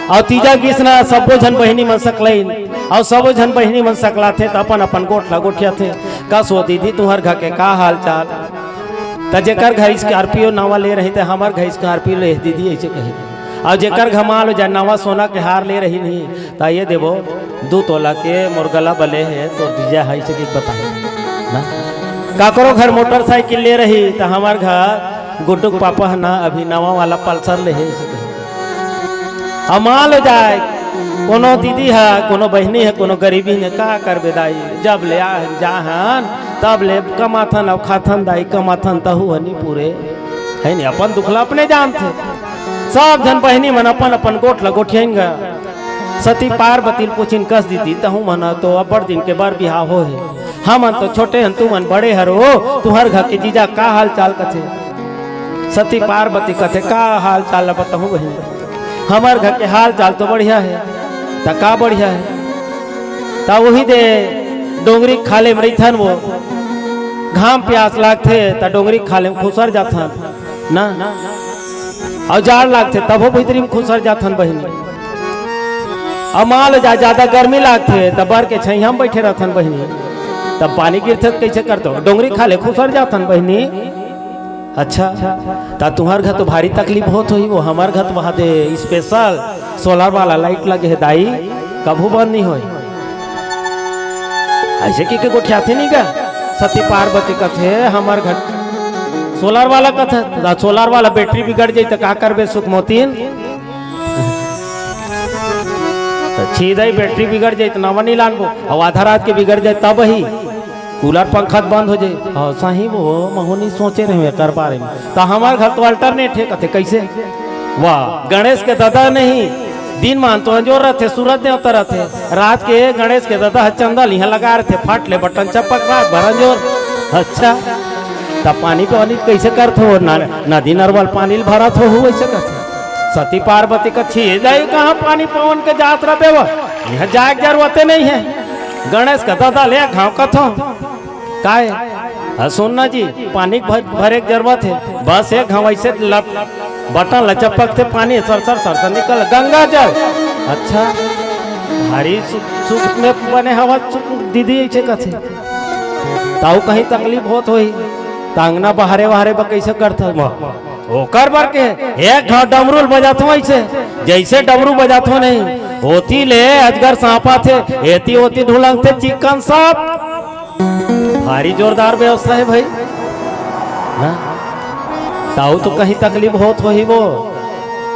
अउ तीजा गिस ना, सब्बो झन बहिनी मन सकलाइन, अउ सबो झन बहिनी मन सकलाथे त अपन अपन गोठ ला गोठियाथे। कस हो दीदी, तुंहर घर के का हाल चाल? त जेकर घर स्कॉर्पियो नवा ले रही, त हमर घर स्कॉर्पियो ले दीदी, अइसे कही। अउ जेकर घर मान लो जा नवा सोना के हार ले रही नहीं, त ये देबो, दू तोला के मोर गला बले हे, तोर जीजा हे, अइसे कही बताही ना। काकरो घर मोटरसाइकिल ले रही, त हमर घर गुड्डू के पापा ह ना अभी नवा वाला पल्सर ले हे, अइसे कही। अब मान लो जाए, कोनो दीदी ह, कोनो बहिनी ह, कोनो गरीबी ने का करबे दाई, जब ले आ जाहन, तब ले कमाथन अउ खाथन दाई, कमाथन तहू ह नी पूरे, हे नी, अपन दुख ला अपने जानथे। सब झन बहिनी मन अपन अपन गोठ ला गोठियाइन गा। सती पार्वती ल पूछिन, कस दीदी, तहू मन तो अब्बड़ दिन के बर बिहाव होहे, हमन तो छोटे हन, तुमन बड़े हरो, तुंहर घर के जीजा का हाल चाल कथे? सती पार्वती कथे, का हाल चाल ला बताहूं बहिनी, हमर घर के हाल चाल तो बढ़िया हे। त का बढ़िया हे? त उही दे डोंगरी खाले में रहिथन वो, घाम प्यास लागथे त डोंगरी खाले में खुसर जाथन ना, अउ जाड़ लागथे तभो भीतरी में खुसर जाथन बहिनी। अउ मान लो जा, जादा गर्मी लागथे त बर के छैया में बइठे रहथन बहिनी। तब पानी गिरथे त कइसे करथो? डोंगरी खाले खुसर जाथन बहिनी। अच्छा, त तुंहर घर तो भारी तकलीफ होत होही, वो हमर घर तो वहां दे स्पेशल सोलर वाला लाइट लगे हे दाई, कभू बंद नहीं होय। अइसे कहिके गोठियाथे नहीं गा। सती पार्वती कथे, हमर घर सोलर वाला कथे, त सोलर वाला बैटरी बिगड़ जाई त का करबे सुखमोतिन? त छीदाई बैटरी बिगड़ जाई त नवा नहीं लानबो, अउ आधा रात के बिगड़ जाई तब ही। कूलर पंखा त बंद हो जाए। हाँ, सही वो महू नहीं सोचे रहे एकर बारे में। त हमर घर तो अल्टरनेट हे, कथे कइसे? वाह, गणेश के ददा नहीं, दिन मान तो अंजोर रहथे, सूरज देवता रहथे, रात के गणेश के ददा ह चंदा ल इहाँ लगा रहथे, फट ले बटन चपक, रात भर अंजोर। अच्छा, त पानी पानी कइसे करथो? ना, नदी नरवा ल पानी ल भरत होहू, अइसे कथे। सती पार्वती कथे, "ए दाई, कहाँ पानी पवन के जात रबे वो? इहाँ जाए के जरूरते नहीं हे।" गणेश के ददा ले घाव कथो। काय? हाँ, सुन ना जी, पानी भर, भरे के जरूरत हे, बस एक घाव अइसे लप-, बटन ला चपकथे, पानी सरसर सरसर निकल, गंगा जल। अच्छा, भारी सुख, सुख में बने हवा, सुख दीदी अइसे कथे। ताऊ कहीं तकलीफ होत होही, त अंगना बहारे वहारे बर कइसे करथे? ओकर बर के एक घाव डमरू ल बजाथो अइसे, जइसे डमरू बजाथो नहीं, ओती ले अजगर सांप आथे, एती ओती ढुलंगथे चिक्कन सांप। भारी जोरदार व्यवस्था हे भाई ना। ताऊ तो कहीं तकलीफ होत होही वो,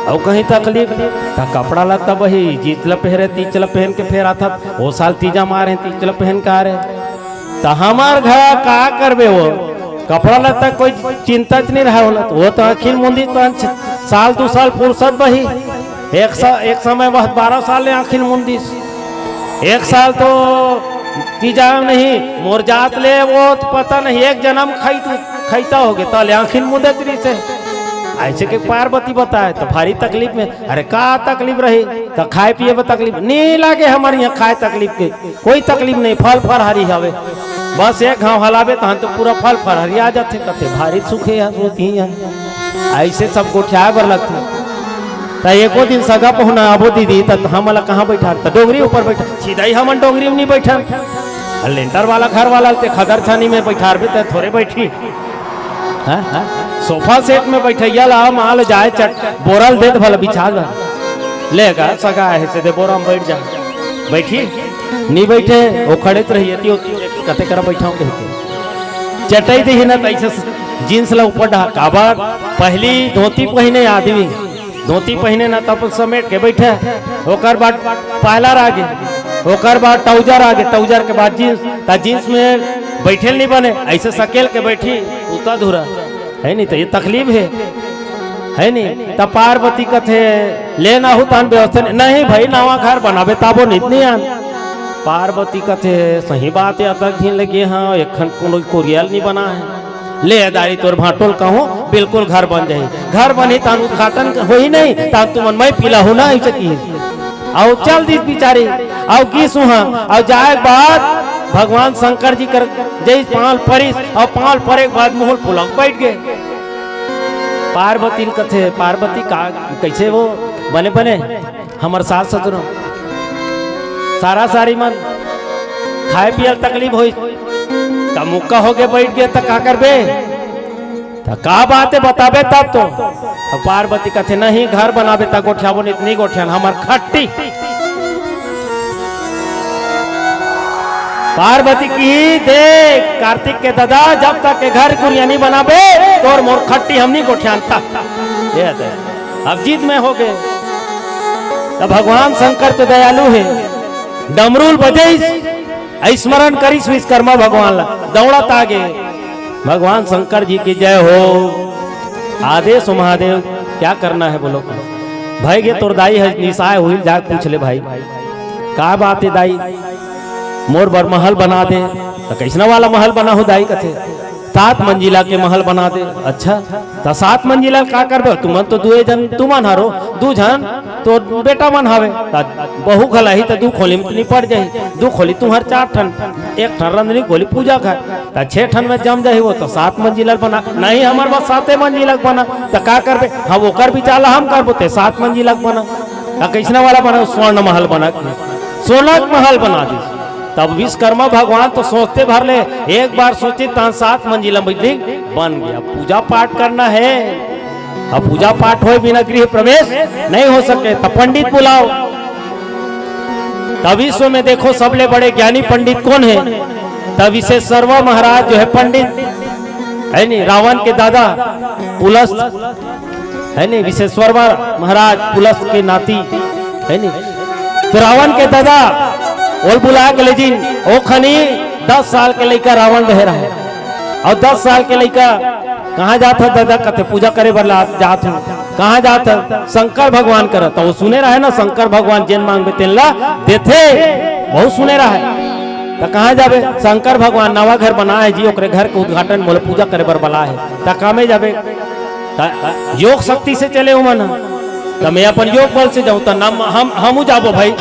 अउ कहीं तकलीफ, त कपड़ा लत्ता बही, जीत ल पहरे, तीज ल पहन के फेर आथत। ओ साल तीजा मारे, तीज ल पहन के आ रहे। त हमर घर का करबे वो, कपड़ा लत्ता कोई चिंता च नहीं रहा होला। त वो तो आँखिन मुंदी तो छ-, साल दू साल फुर्सत बही। एक सा-, एक समय बहुत बारह साल ले आँखिन मुंदिस। एक साल तो तीजा नहीं, मोर जात ले वो तो पता नहीं, एक जन्म खई-, खईता होगे, त ले आँखिन मुंदत रहिसे। अइसे के पार्वती बताए, त भारी तकलीफ में, अरे का तकलीफ रही, त खाए पिए में तकलीफ नहीं लागे हमर इहाँ खाए तकलीफ के। कोई तकलीफ नहीं, फल फलहारी हवे। बस एक घाव हलाबे तहन तो पूरा फल फलहारी आ जाथे, कथे भारी सुख हे, सुख ही हे। अइसे सब गोठियाए बर लगथे। त एको दिन सगा पहुना आबो दीदी, त हमन ला कहाँ बैठार? त डोंगरी ऊपर बैठा। छिदई, हमन डोंगरी में नहीं बैठन। लेंटर वाला घर वाला ते खदर छानी में बैठारबे, त थोरे बैठी। हाँ, हाँ। सोफा सेट में बैठइया ला, माल जाए चट, बोरा ल दे दे भला बिछा जा। ले गा, सगा आहे से दे बोरा में बैठ जा। बैठी? नहीं बैठे, वो खड़े त रही, एती ओती कते करा बैठाऊं कह के। चटई देही ना, त ऐसे जींस ला ऊपर डहा, काबर? पहली धोती पहिने आदमी, धोती पहिने ना, तब समेट के बैठे। ओकर बाद पायलर आगे, ओकर बाद ट्राउजर आगे, ट्राउजर के बाद जींस, त जींस में बैठे ल नहीं बने, ऐसे सकेल के बैठी, उता धुरा। है नहीं, त ये तकलीफ है, है नहीं? त पार्वती कथे, "ले ना हो तहन व्यवस्था नहीं।" "नहीं भाई, नवा घर बनाबे, ताबो नित नहीं आन।" पार्वती कथे, "सही बात है, अतक दिन लगे हाँ, एक खन कोनो कोरिया ल नहीं बना है।" "ले दाई, तोर भांटो ल कहूँ, बिल्कुल घर बन जाही। घर बनही, तहन उद्घाटन होही नहीं, तहन तुमन मैं पिला हो ना, ऐसे की।" अउ चल दिस बिचारी, अउ गिस उहाँ, अउ जाए के बाद भगवान शंकर जी कर जइस पाँव परिस, अउ पाँव परे के बाद मुँह ल फुला के बैठ गे। पार्वती ल कथे, "पार्वती का, कैसे वो बने बने हमर सास ससुर, सारा सारी मन खाए पिए ल तकलीफ होइस, त मुक्का होके बैठ गे, त का करबे?" त का बात है, बताबे तब तो। त पार्वती कथे, "नहीं, घर बनाबे त गोठियाबो, नहीं त नहीं गोठियान, हमर खट्टी।" पार्वती की देख, कार्तिक के दादा, जब तक के घर कुरिया नहीं बनाबे, तोर मोर खट्टी हम नहीं गोठियान। त ये दे, अब जीत में हो गए। त भगवान शंकर तो दयालु है, डमरूल बजइस, स्मरण करिस विश्वकर्मा भगवान ला, दौड़त आगे। भगवान शंकर जी की जय हो। आदेश हो महादेव, क्या करना है बोलो। भाई गे तोर दाई है निसाय हुई, जाके पूछ ले भाई, का बात है दाई, मोर बर महल बना दे। त कैसना वाला महल बना हो दाई? कथे, "सात मंजिला के महल बना दे।" "अच्छा, त सात मंजिला का करबे? तुमन तो दुए झन, तुमन हरो दू झन, तो बेटा मन हवे, त बहू घला ही त दू खोली में निपट जाही, दू खोली तुम्हर चार ठन, एक ठन रंधनी खोली पूजा घर, त छह ठन में जम जाही, वो तो सात मंजिला बना।" "नहीं, हमर बस साते मंजिला बना।" "त का करबे?" "हम ओकर बिचाला हम करबो, ते सात मंजिला बना।" "त कैसना वाला बना?" "स्वर्ण महल बना, सोना के महल बना दी।" तब विश्वकर्मा भगवान तो सोचते भर ले, एक बार सोचे तहन सात मंजिला बिल्डिंग बन गया। पूजा पाठ करना है, अब पूजा पाठ होए बिना गृह प्रवेश नहीं हो सके, तब पंडित बुलाओ। तब विश्व में देखो सबले बड़े ज्ञानी पंडित कौन है? तब विश्वेश्वर महाराज जो है पंडित, है नहीं, रावण के दादा पुलस्त, है नहीं, विश्वेश्वर महाराज पुलस्त के नाती, है नहीं। तो रावण के दादा ओल बुला के ले जिन, ओ खनी दस साल के लइका रावण रहे रहे, अउ दस साल के लइका कहाँ जात ह दादा? कथे पूजा करे बर ला जात हूँ। कहाँ जात ह? शंकर भगवान करा। त वो सुने रहे ना, शंकर भगवान जेन मांगबे तेन ला देथे, बहुत सुने रहे। त कहाँ जाबे? शंकर भगवान नवा घर बनाए हे जी, ओकरे घर के उद्घाटन मोला पूजा करे बर बला हे। त कामे जाबे? त योग शक्ति से चले उमन ह। त मैं अपन योग बल से जाऊं, त नम-, हम, हमू जाबो भाई।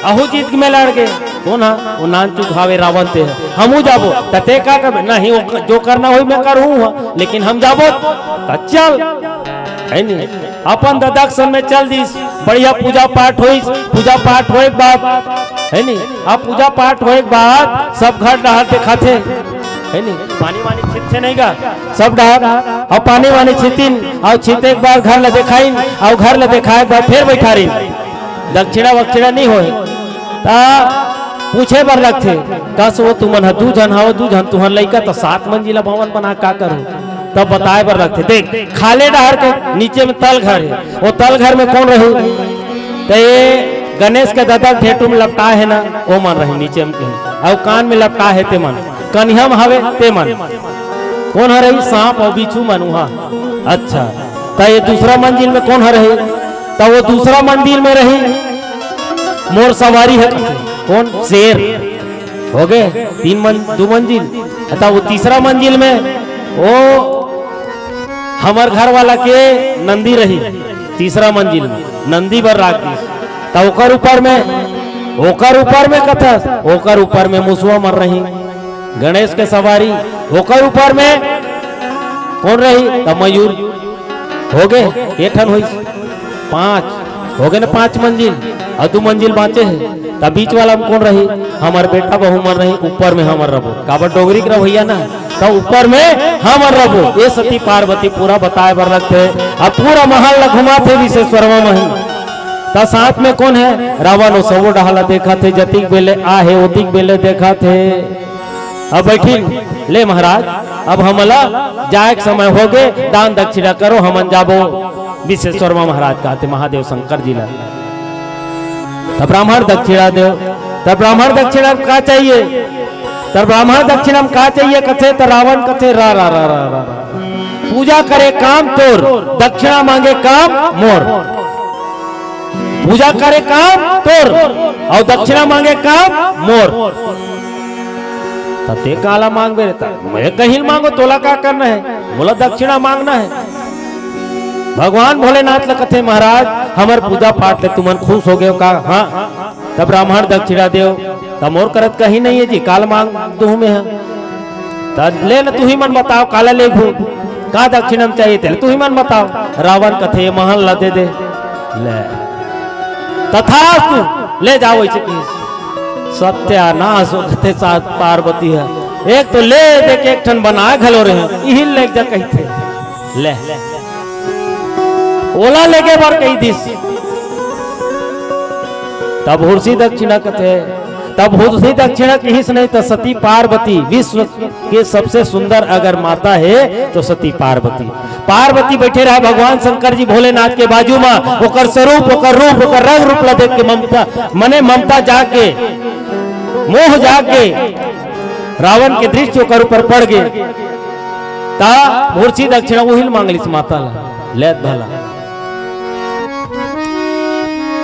अहू जीत में लड़ गे। कौन हा? वो नानचुक हावे रावण ते ह। हमू जाबो। त ते का करबे? नहीं, वो क-, जो करना होई मैं करहूं हा, लेकिन हम जाबो। त चल। है नी? अपन ददक सन में चल दिस। बढ़िया पूजा पाठ होइस। पूजा पाठ होए के बाद, है नी? अब पूजा पाठ होए के बाद सब घर डहर देखाथे। है नी? पानी वानी छितथे नहीं गा? सब डहर। अब पानी वानी छितिन, अउ छिते के बाद घर ल देखाइन, अउ घर ल देखाए के बाद फेर बैठारिन। दक्षिणा वक्षिणा नहीं होए। त पूछे बर लगथे, कस वो तुमन ह दू झन हव, दू झन तुहर लइका, त सात मंजिला भवन बना का करो? तब बताए बर लगथे। देख, खाले डहर के नीचे में तल घर हे, वो तल घर में कौन रही? त ये गणेश के ददा ढेटू में लपटाए हे ना, वो मन रही नीचे में कहीं, अउ कान में लपटाए हे ते मन, कनिहा में हवे ते मन। कौन ह रही? सांप अउ बिच्छू मन उहाँ। अच्छा, त ये दूसरा मंजिल में कौन ह रही? त वो दूसरा मंजिल में रही मोर सवारी ह। कौन? शेर। हो गए तीन मन-, दू मंजिल। त वो तीसरा मंजिल में वो हमर घर वाला के नंदी रही, तीसरा मंजिल में नंदी बर राख दिस। त ओकर ऊपर में, ओकर ऊपर में कथस, ओकर ऊपर में मुसवा मन रही, गणेश के सवारी। ओकर ऊपर में कौन रही? त मयूर। हो गए, के ठन होइस। पांच हो गए ना, पांच मंजिल, अउ दू मंजिल बांचे हे, त बीच वाला में कोन रही? हमर बेटा बहू मन रही, ऊपर में हमन रबो। काबर डोगरी के रवैया ना, त ऊपर में हमन रबो। ये सती पार्वती पूरा बताए बर लगथे, अब पूरा महल ला घुमाथे विश्वेश्वरवा महल। त साथ में कोन हे? रावण। ओ सबो डहा ला देखत हे, जतिक बेले आहे ओतिक बेले देखत हे। अब बैठिन, ले महाराज, अब हमला जाए के समय होगे, दान दक्षिणा करो, हमन जाबो। विश्वेश्वरवा महाराज कहथे महादेव शंकर जी ला, त ब्राह्मण दक्षिणा देव। त ब्राह्मण दक्षिणा में का चाहिए? त ब्राह्मण दक्षिणा में का चाहिए कथे? त रावण कथे, रा रा रा रा रा रा। पूजा करे काम तोर, दक्षिणा मांगे काम मोर। पूजा करे काम तोर, अउ दक्षिणा मांगे काम मोर। त ते काला मांगबे रे? त मैं कहीं मांगो, तोला का करना हे? मोला दक्षिणा मांगना हे। भगवान भोलेनाथ ल कथे, महाराज, हमर पूजा पाठ ले तुमन खुश हो गए हो का? हाँ। त ब्राह्मण दक्षिणा देव। त मोर करत कहीं नहीं हे जी, काला मांग दूं मैं ह। त ले न, तुही मन बताओ, काला लेगहू, का दक्षिणा में चाहिए तेला, तुही मन बताओ। रावण कथे, महल ला दे दे। ले, तथास्तु, ले जाओ। ऐसे की सत्यानाश हो कथे साथ पार्वती ह। एक तो ले दे के एक ठन बना घलो रहे, इही लेग जा कहिथे। ले, ओला लेगे बर कही दिस। तब हुरसी दक्षिणा कथे, तब हुरसी दक्षिणा किहिस नहीं त सती पार्वती, विश्व के सबसे सुंदर अगर माता हे तो सती पार्वती। पार्वती बैठे रहा भगवान शंकर जी भोलेनाथ के बाजू में, ओकर स्वरूप, ओकर रूप, ओकर रंग रूप ला देख के ममता, मने ममता जाग के, मोह जाग के, रावण के दृष्टि ओकर ऊपर पड़ गे। ता हुरसी दक्षिणा उहिल मांगलिस माता ला, लेत भला।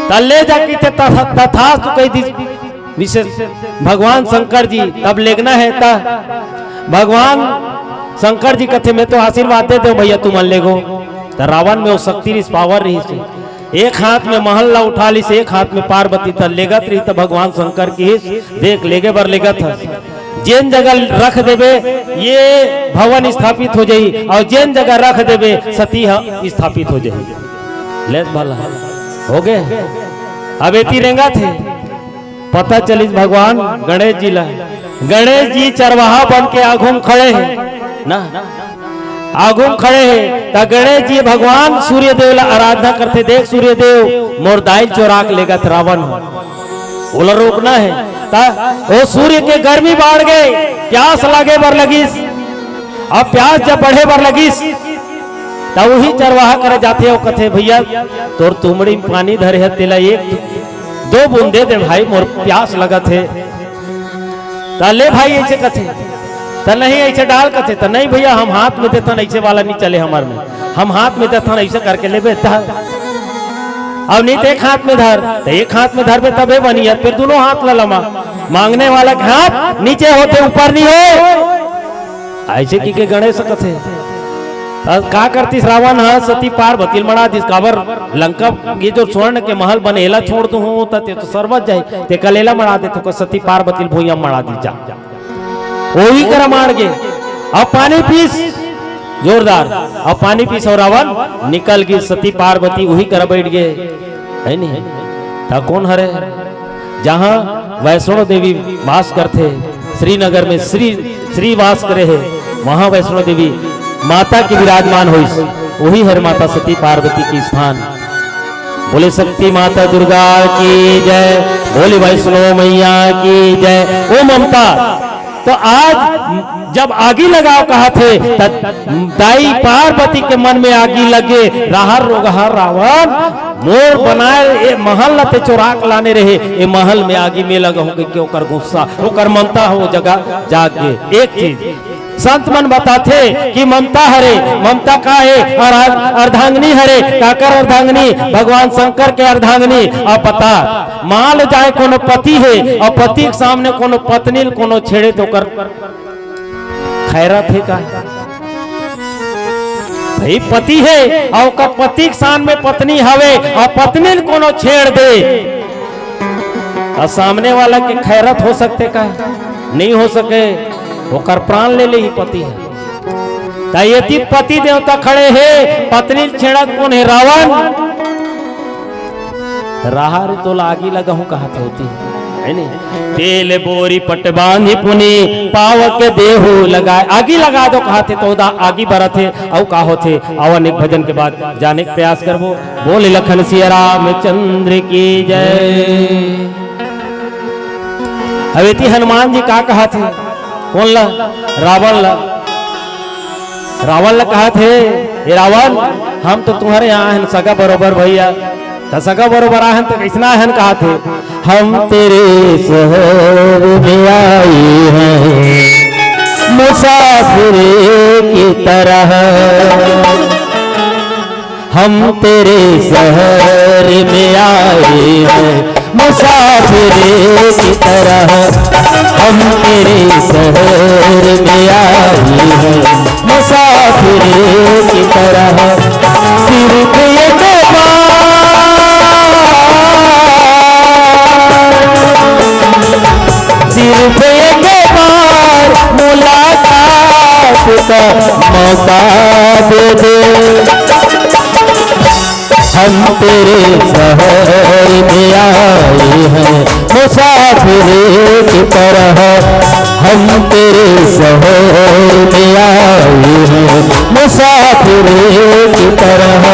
त ले जाके ते तथा-, तथास्तु कहि दिस विश्व भगवान शंकर जी। तब लेगना हे त भगवान शंकर जी कथे, मैं तो आशीर्वाद दे देव भैया, तुमन लेगो। त रावण में वो शक्ति रिहिस, पावर रिहिस। एक हाथ में महल ला उठा लिस, एक हाथ में पार्वती। त लेगत रिहिस त भगवान शंकर किहिस, देख, लेगे बर लेगत हस, जेन जगह रख देबे, ये भवन स्थापित हो जाही, अउ जेन जगह रख देबे, सती ह स्थापित हो जाही। लेस भला, हो गे। अब एती रेंगत हे, पता चलिस भगवान गणेश जी ला। गणेश जी चरवाहा बन के आगू म खड़े हे ना, आगू म खड़े हे। त गणेश जी भगवान सूर्य देव ला आराधना करथे, देख सूर्य देव, मोर दाई ल चोरा के लेगत रावण ह, ओला रोकना हे। त ओ सूर्य के गर्मी बाढ़ गे, प्यास लागे बर लगिस। अब प्यास जब बढ़े बर लगिस, त उही चरवाहा करा जाथे, अउ कथे, भैया, तोर तुमड़ी म पानी धरे हे, तेला एक दो बूंद दे दे भाई, मोर प्यास लगत हे। त ले भाई, ऐसे कथे, त नहीं, ऐसे डाल कथे, त नहीं भैया, हम हाथ में देथन, ऐसे वाला नहीं चले हमर में, हम हाथ में देथन, ऐसे करके लेबे, धर। अब नहीं त एक हाथ में धर, त एक हाथ में धरबे तबे बनी हे, फेर दूनों हाथ ला लमा, मांगने वाला के हाथ नीचे होथे, ऊपर नहीं होय। ऐसे कहि के गणेश कथे। त का करतिस रावण ह? सती पार्वती ल मड़ा दिस। काबर? लंका ये जो स्वर्ण के महल बने, एला छोड़ दूहूं त ते तो सरवत जाही, तेकर ले एला मड़ा देथंव, सती पार्वती ल भुइयां मड़ा दिस जा। ओही करा माड़ गे। अब पानी पीस, जोरदार। अब पानी पीस अउ रावण निकल गिस, सती पार्वती उही करा बइठ गे। हे नहीं? त कोन हरे? जहां वैष्णो देवी वास करथे, श्रीनगर में श्री, श्री वास करे हे, वहां वैष्णो देवी माता के विराजमान होइस, उही हर माता सती पार्वती के स्थान। बोले शक्ति माता दुर्गा की जय, बोले वैष्णो मैया की जय। ओ ममता, त आज जब आगी लगाव कहथे, त दाई पार्वती के मन में आगी लगे, रहर रोगहा रावण, मोर बनाए ए महल ल ते चोरा के लाने रहे, ए महल में आगी मैं लगाहूं कहिके ओकर गुस्सा, ओकर ममता ह ओ जगह जाग गे। एक चीज संत मन बताथे कि ममता हरे, ममता का हे? अर्धांगिनी हरे। काकर अर्धांगिनी? भगवान शंकर के अर्धांगिनी। अब बता, मान लो जाए कोनो पति हे अउ पति के सामने कोनो पत्नी ल कोनो छेड़े त ओकर खैरत हे का? भाई पति हे अउ ओकर पति के सामने पत्नी हवे अउ पत्नी ल कोनो छेड़ दे, त सामने वाला के खैरत हो सकथे का? नहीं हो सके, ओकर प्राण ले लेही पति ह। त एती पति देवता खड़े हे, पत्नी ल छेड़त कोन हे? रावण। राहर तोला आगी लगाहूं कहत हे ओती, हे नी? तेल बोरी पट बांधी पुनी, पावक देहू लगाए, आगी लगा दो कहत हे, त ओदा आगी बरत हे। अउ का होथे, आवा एक भजन के बाद जाने के प्रयास करबो। बोल लखन सिया रामचंद्र की जय। अब एती हनुमान जी का कहत हे, कोन ला? रावण ला। रावण ला कहत हे, "ए रावण, हम तो तुम्हरे यहाँ हन सगा बरोबर भैया, त सगा बरोबर आहन त कइसना आहन?" कहत हे, "हम तेरे शहर में आए हैं मुसाफिर की तरह।" हम तेरे शहर में आए हैं मुसाफिर की तरह, हम तेरे शहर में आए हैं मुसाफिर की तरह। सिर्फ एक बार, सिर्फ एक बार मुलाकात का मौका दे दे। हम तेरे शहर में आए हैं मुसाफिर की तरह, हम तेरे शहर में आए हैं मुसाफिर की तरह।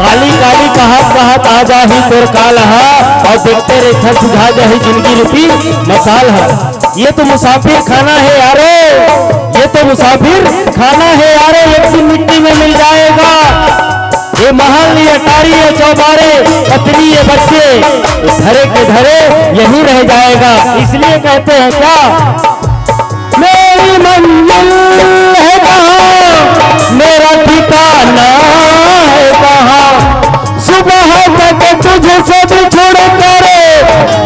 काली काली कहत कहत आ जाही तोर काल हा, अउ देखते रहिथस बुझा जाही जिनगी रूपी मसाल हा। ये तो मुसाफिर खाना है यारो, ये तो मुसाफिर खाना है यारो, एक दिन मिट्टी में मिल जाएगा। ये महल, ये अटारी, ये चौबारे, पत्नी, ये बच्चे, धरे के धरे यहीं रह जाएगा। इसलिए कहते हैं क्या, मेरी मंजिल है कहाँ, मेरा ठिकाना है कहाँ, सुबह तक तुझसे बिछुड़ कर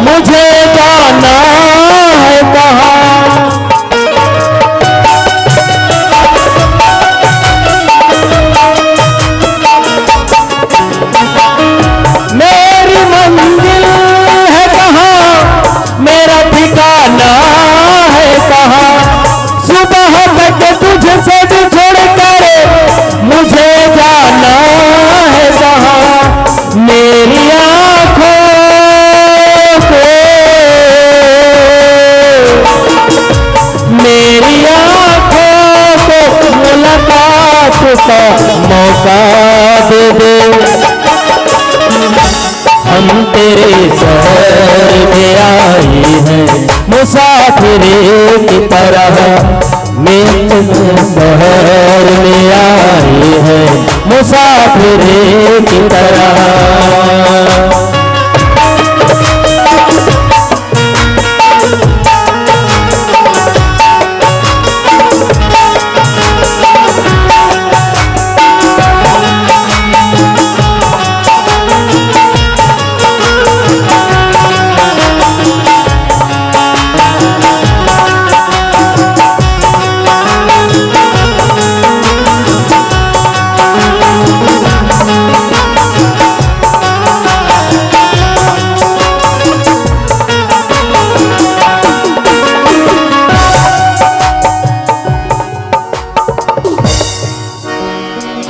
मुझे जाना है कहाँ। मेरी मंजिल है कहाँ, मेरा ठिकाना है कहाँ, सुबह तक तुझसे बिछुड़ कर मुझे जाना है कहाँ। मेरी आँखों को, मेरी आँखों को मुलाकात का मौका दे दे। हम तेरे शहर में आए हैं मुसाफिर की तरह, मेरे शहर में आए हैं मुसाफिर की तरह।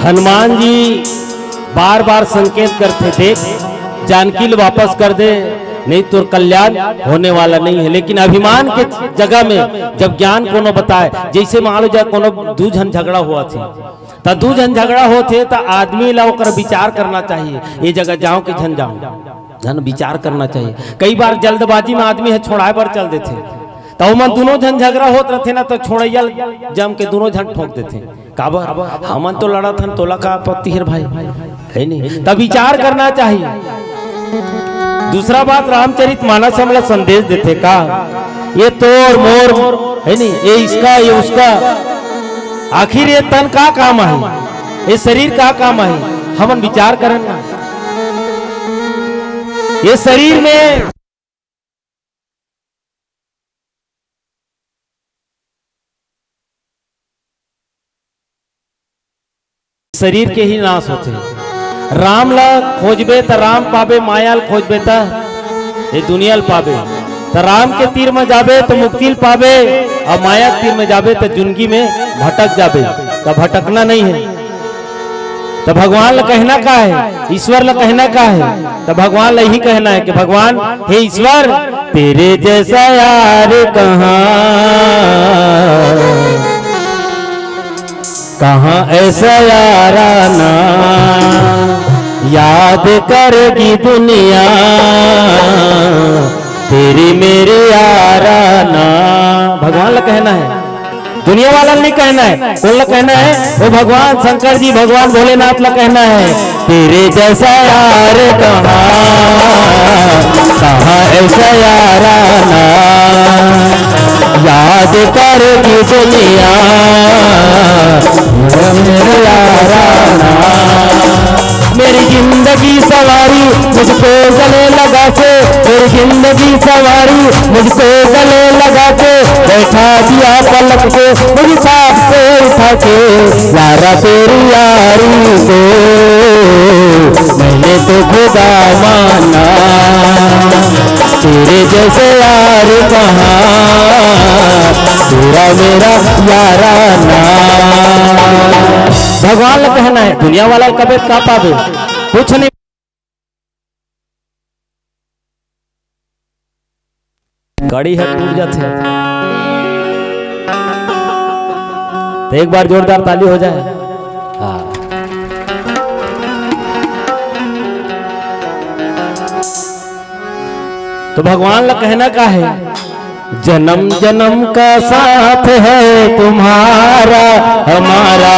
हनुमान जी बार बार संकेत करथे, देख, जानकी ल वापस कर दे, नहीं तोर कल्याण होने वाला नहीं है। लेकिन अभिमान के जगह में जब ज्ञान कोनो बताए, जैसे मान लो जा कोनो दू झन झगड़ा होवथे, त दू झन झगड़ा होथे त आदमी ला ओकर विचार करना चाहिए, ये जगह जाओ कि झन जाओ, झन विचार करना चाहिए। कई बार जल्दबाजी में आदमी ह छोड़ाए बर चल देथे, त ओमन दूनों झन झगड़ा होत रथे ना, त छोड़ैया ल जम के दूनों झन ठोक देथे। काबर? हमन तो लड़त हन, तोला का आपत्ति हे भाई? है नहीं? तब विचार करना चाहिए। दूसरा बात, रामचरित मानस हमला संदेश देथे का, ये तोर मोर, है नहीं, ये इसका, ये उसका, आखिर ये तन का काम आहे, ये शरीर का काम आहे, हमन विचार करन ना। ये शरीर में शरीर के ही नाश होथे। राम ला खोजबे त राम पाबे, माया ल खोजबे त ये दुनिया ल पाबे। त राम के तीर म जाबे त मुक्ति ल पाबे, अउ माया के तीर म जाबे त जिंदगी में भटक जाबे। त भटकना नहीं है। त भगवान ला कहना का है, ईश्वर ला कहना का है? त भगवान ला यही कहना है कि भगवान, हे ईश्वर, तेरे जैसा यार कहाँ, कहाँ ऐसा याराना, याद करेगी दुनिया तेरी मेरी याराना। भगवान ला कहना है, दुनिया वाला ला नहीं कहना है। कौन ला कहना है? वो भगवान शंकर जी, भगवान भोलेनाथ ला कहना है, तेरे जैसा यार कहाँ, कहाँ ऐसा याराना, याद करेगी दुनिया, मेरे याराना। मेरी जिंदगी सवारी मुझको गले लगा के, मेरी जिंदगी सवारी मुझको गले लगा के, बैठा दिया पलक पे मुझे साथ से उठा के। यारा तेरी यारी को मैंने तो खुदा माना, तेरे जैसे यार कहाँ, तेरा मेरा याराना। भगवान ला कहना है, दुनिया वाला कबे का पाबे, कुछ नहीं। कड़ी ह टूट जाथे। त एक बार जोरदार ताली हो जाए। हाँ। त भगवान ला कहना का है? जन्म जन्म का साथ है तुम्हारा हमारा,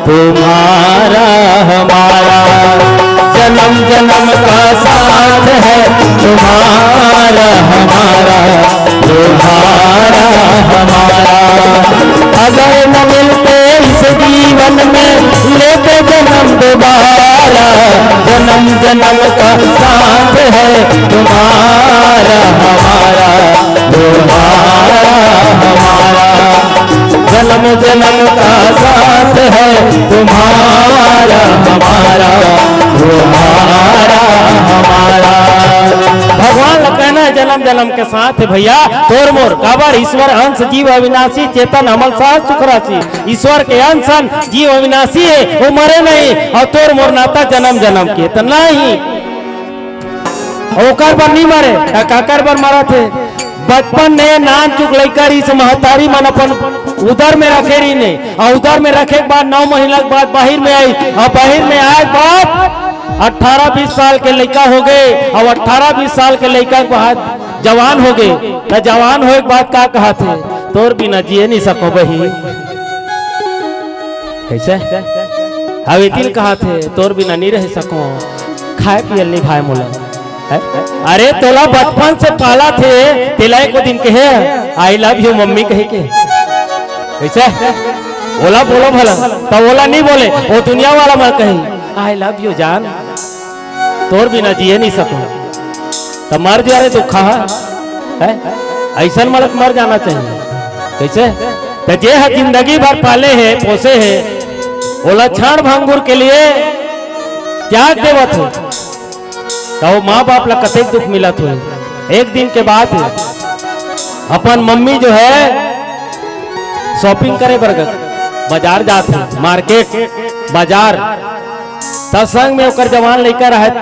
तुम्हारा हमारा। जन्म जन्म का साथ है तुम्हारा हमारा, तुम्हारा हमारा। अगर न मिलते इस जीवन में, लेते जन्म दोबारा। जन्म जन्म का साथ है तुम्हारा हमारा, तुम्हारा हमारा। जन्म जन्म का साथ है तुम्हारा हमारा, तुम्हारा हमारा। भगवान ला कहना है, जन्म जन्म के साथ है भैया, तोर मोर। काबर? ईश्वर अंश जीव अविनाशी, चेतन अमल सार सुख राशि। ईश्वर के अंश अन जीव अविनाशी है, वो मरे नहीं, अउ तोर मोर नाता जन्म जन्म के त नहीं। अउ ओकर बर नहीं मरे, त काकर बर मरत हे? बचपन में नान चुक लइका रहिस, महतारी मन अपन उदर में रखे रहिन हे, अउ उदर में रखे के बाद नौ महीना के बाद बाहिर में आई, अउ बाहिर में आए के बाद अठारह बीस साल के लइका हो गए, अउ अठारह बीस साल के लइका के बाद जवान हो गए, त जवान होए के बाद का कहत हे? तोर बिना जिए नहीं सको बही। कैसे? अउ एतिल कहत हे, तोर बिना नहीं रह सको, खाए पियल नहीं भाए मोला। हैं? अरे तोला बचपन से पालथे, तेला एको दिन कहे, "I love you मम्मी" कहे के? कैसे? ओला बोलो भला, त ओला नहीं बोले, वो दुनिया वाला मन कही, "I love you जान।" तोर बिना जिए नहीं सको, त मर जा रे दुखा है, हैं? ऐसन मलक मर जाना चाहिए। कैसे? त जे ह जिंदगी भर पाले हे, पोसे हे, ओला क्षण भंगुर के लिए त्याग देवत हे, त वो माँ बाप ला कतेक दुख मिलत होही। एक दिन के बात हे, अपन मम्मी जो है shopping करे बर ग-, बाजार जात हे, market, बाजार, त संग में ओकर जवान लइका रहत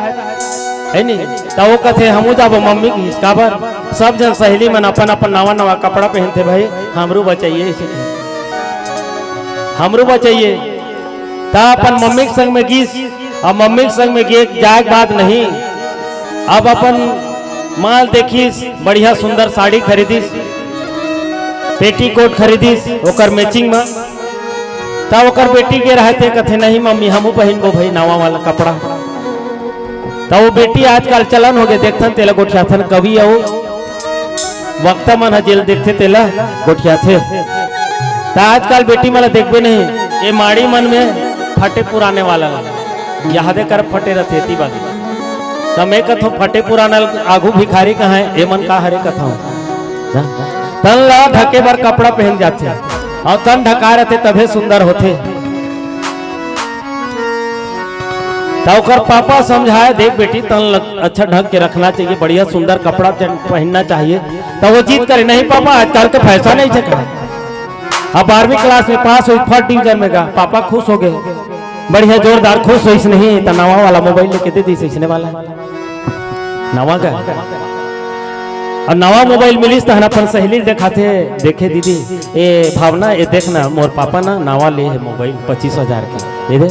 हे नी, त वो कथे, "हमू जाबो मम्मी" कहिस। काबर? सब झन सहेली मन अपन अपन नवा नवा कपड़ा पहनथे, "भाई हमरू बचाइए" अइसे कहिस, "हमरू बचाइए।" त अपन मम्मी के संग में गिस, अउ मम्मी के संग में गे जाए के बाद नहीं, अब अपन माँ ल देखिस, बढ़िया सुंदर साड़ी खरीदिस, पेटीकोट खरीदिस ओकर matching म। त ओकर बेटी के रहत हे, कथे, "नहीं मम्मी, हमू पहिनबो भाई नवा वाला कपड़ा।" त वो बेटी आजकल चलन हो गए, देखथन तेला गोठियाथन, कवि अउ वक्ता मन ह जेला देखथे तेला गोठियाथे। त आजकल बेटी मन ला देखबे नहीं, ये माड़ी मन में फटे पुराने वाला ला, यादे कर फटे रथे एती बात। त मैं कथों, फटे पुराना आगू भिखारी कहाँ है, एमन का हरे कथों। तन ला ढके बर कपड़ा पहन जाथे, अउ तन ढका रहथे तभे सुंदर होथे। त ओकर पापा समझाए, "देख बेटी, तन ल अच्छा ढक के रखना चाहिए, बढ़िया सुंदर कपड़ा पहनना चाहिए।" त वो जिद करे, "नहीं पापा, आजकल तो फैशन है इसे कहा।" अब बारहवीं क्लास में पास होइस, फर्स्ट डिवीजन में गा, पापा खुश हो गए, बढ़िया जोरदार खुश होइस, नहीं त नवा वाला मोबाइल लेके दे दीस, इसने वाला है। नवा का। अउ नवा मोबाइल मिलिस तहन अपन सहेली ल देखाथे, "देखे दीदी, ए भावना, ए देख ना, मोर पापा ना नवा ले हे मोबाइल पच्चीस हजार के, ये दे,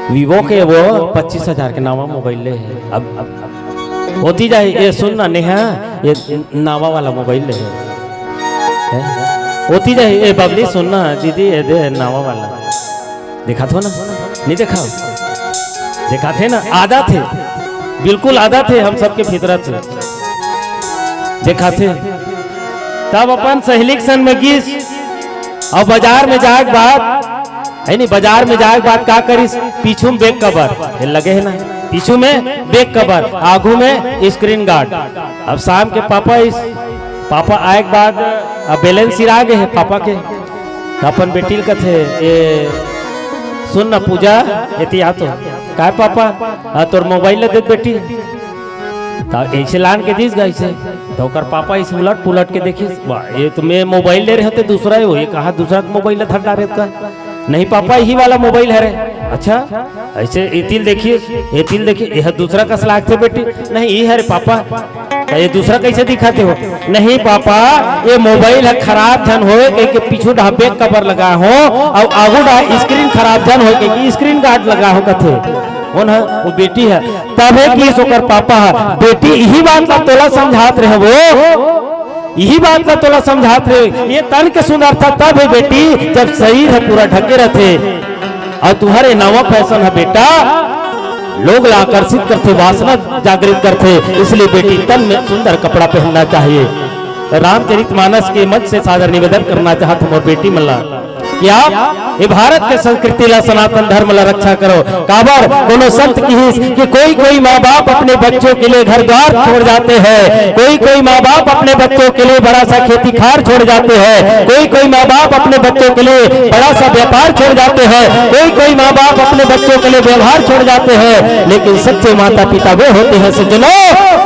Vivo के वो पच्चीस हजार के नवा मोबाइल ले हे।" अब, अब ओती जाही, "ए सुन ना नेहा, ये नवा वाला मोबाइल ले हे।" हैं? ओती जाही, "ए बबली सुन ना दीदी, ये दे नवा वाला।" देखाथो ना, नहीं देखाव? देखाथे ना, आदत है, बिल्कुल आदत है हम सबके फितरत से। देखाथे, तब अपन सहेली के संग में गिस, अउ बाजार में जाए के बाद, है नहीं, बाजार में जाए के बाद का करिस, पीछू में bag cover, ये लगे है ना, पीछू में bag cover, आगू में screen guard। अब शाम के पापा इस, पापा आए के बाद अब balance सिरा गे हे पापा के, त अपन बेटी ल कथे, "ए, सुन ना पूजा, एती आ तो।" "काय पापा?" "आ, तोर मोबाइल ल दे बेटी।" त ऐसे लान के दिस गा इसे। त ओकर पापा इसे उलट पुलट के देखिस, "वाह, ये तो मैं मोबाइल ले रहे थे दूसरा है, वो ये कहाँ दूसरा के मोबाइल ल धर डारे का?" "नहीं पापा, यही वाला मोबाइल हरे।" "अच्छा, ऐसे एती ल देखिए, एती ल देखिए, यह दूसरा कस लागथे बेटी।" "नहीं, ये हरे पापा।" "त ये दूसरा कैसे दिखाते हो?" "नहीं पापा, ये मोबाइल ह खराब झन होए कहिके पीछू डहा bag cover लगा हो, अउ आगू डहा screen खराब झन होए कहिके screen guard लगा हो," कथे। कौन है? वो बेटी है। तभे किस ओकर पापा ह, "बेटी, यही बात ला तोला समझात रहे वो, यही बात ला तोला समझात रहे, ये तन के सुंदरता तब है बेटी, जब शरीर ह पूरा ढके रहथे।" अउ तुहर ये नवा फैशन ह बेटा, लोग ला आकर्षित करथे, वासना जागृत करथे, इसलिए बेटी तन में सुंदर कपड़ा पहनना चाहिए। रामचरित मानस के मंच से सादर निवेदन करना चाहत हूँ मोर बेटी मन ला, क्या ये भारत के संस्कृति ला, सनातन धर्म ला रक्षा करो। काबर कोनो संत किहिस कि कोई कोई माँ बाप अपने बच्चों के लिए घर द्वार छोड़ जाते हैं, कोई कोई माँ बाप अपने बच्चों के लिए बड़ा सा खेती खार छोड़ जाते हैं, कोई कोई माँ बाप अपने बच्चों के लिए बड़ा सा व्यापार छोड़ जाते हैं, कोई कोई माँ बाप अपने बच्चों के लिए व्यवहार छोड़ जाते हैं, लेकिन सच्चे माता पिता वे होते हैं सज्जनों,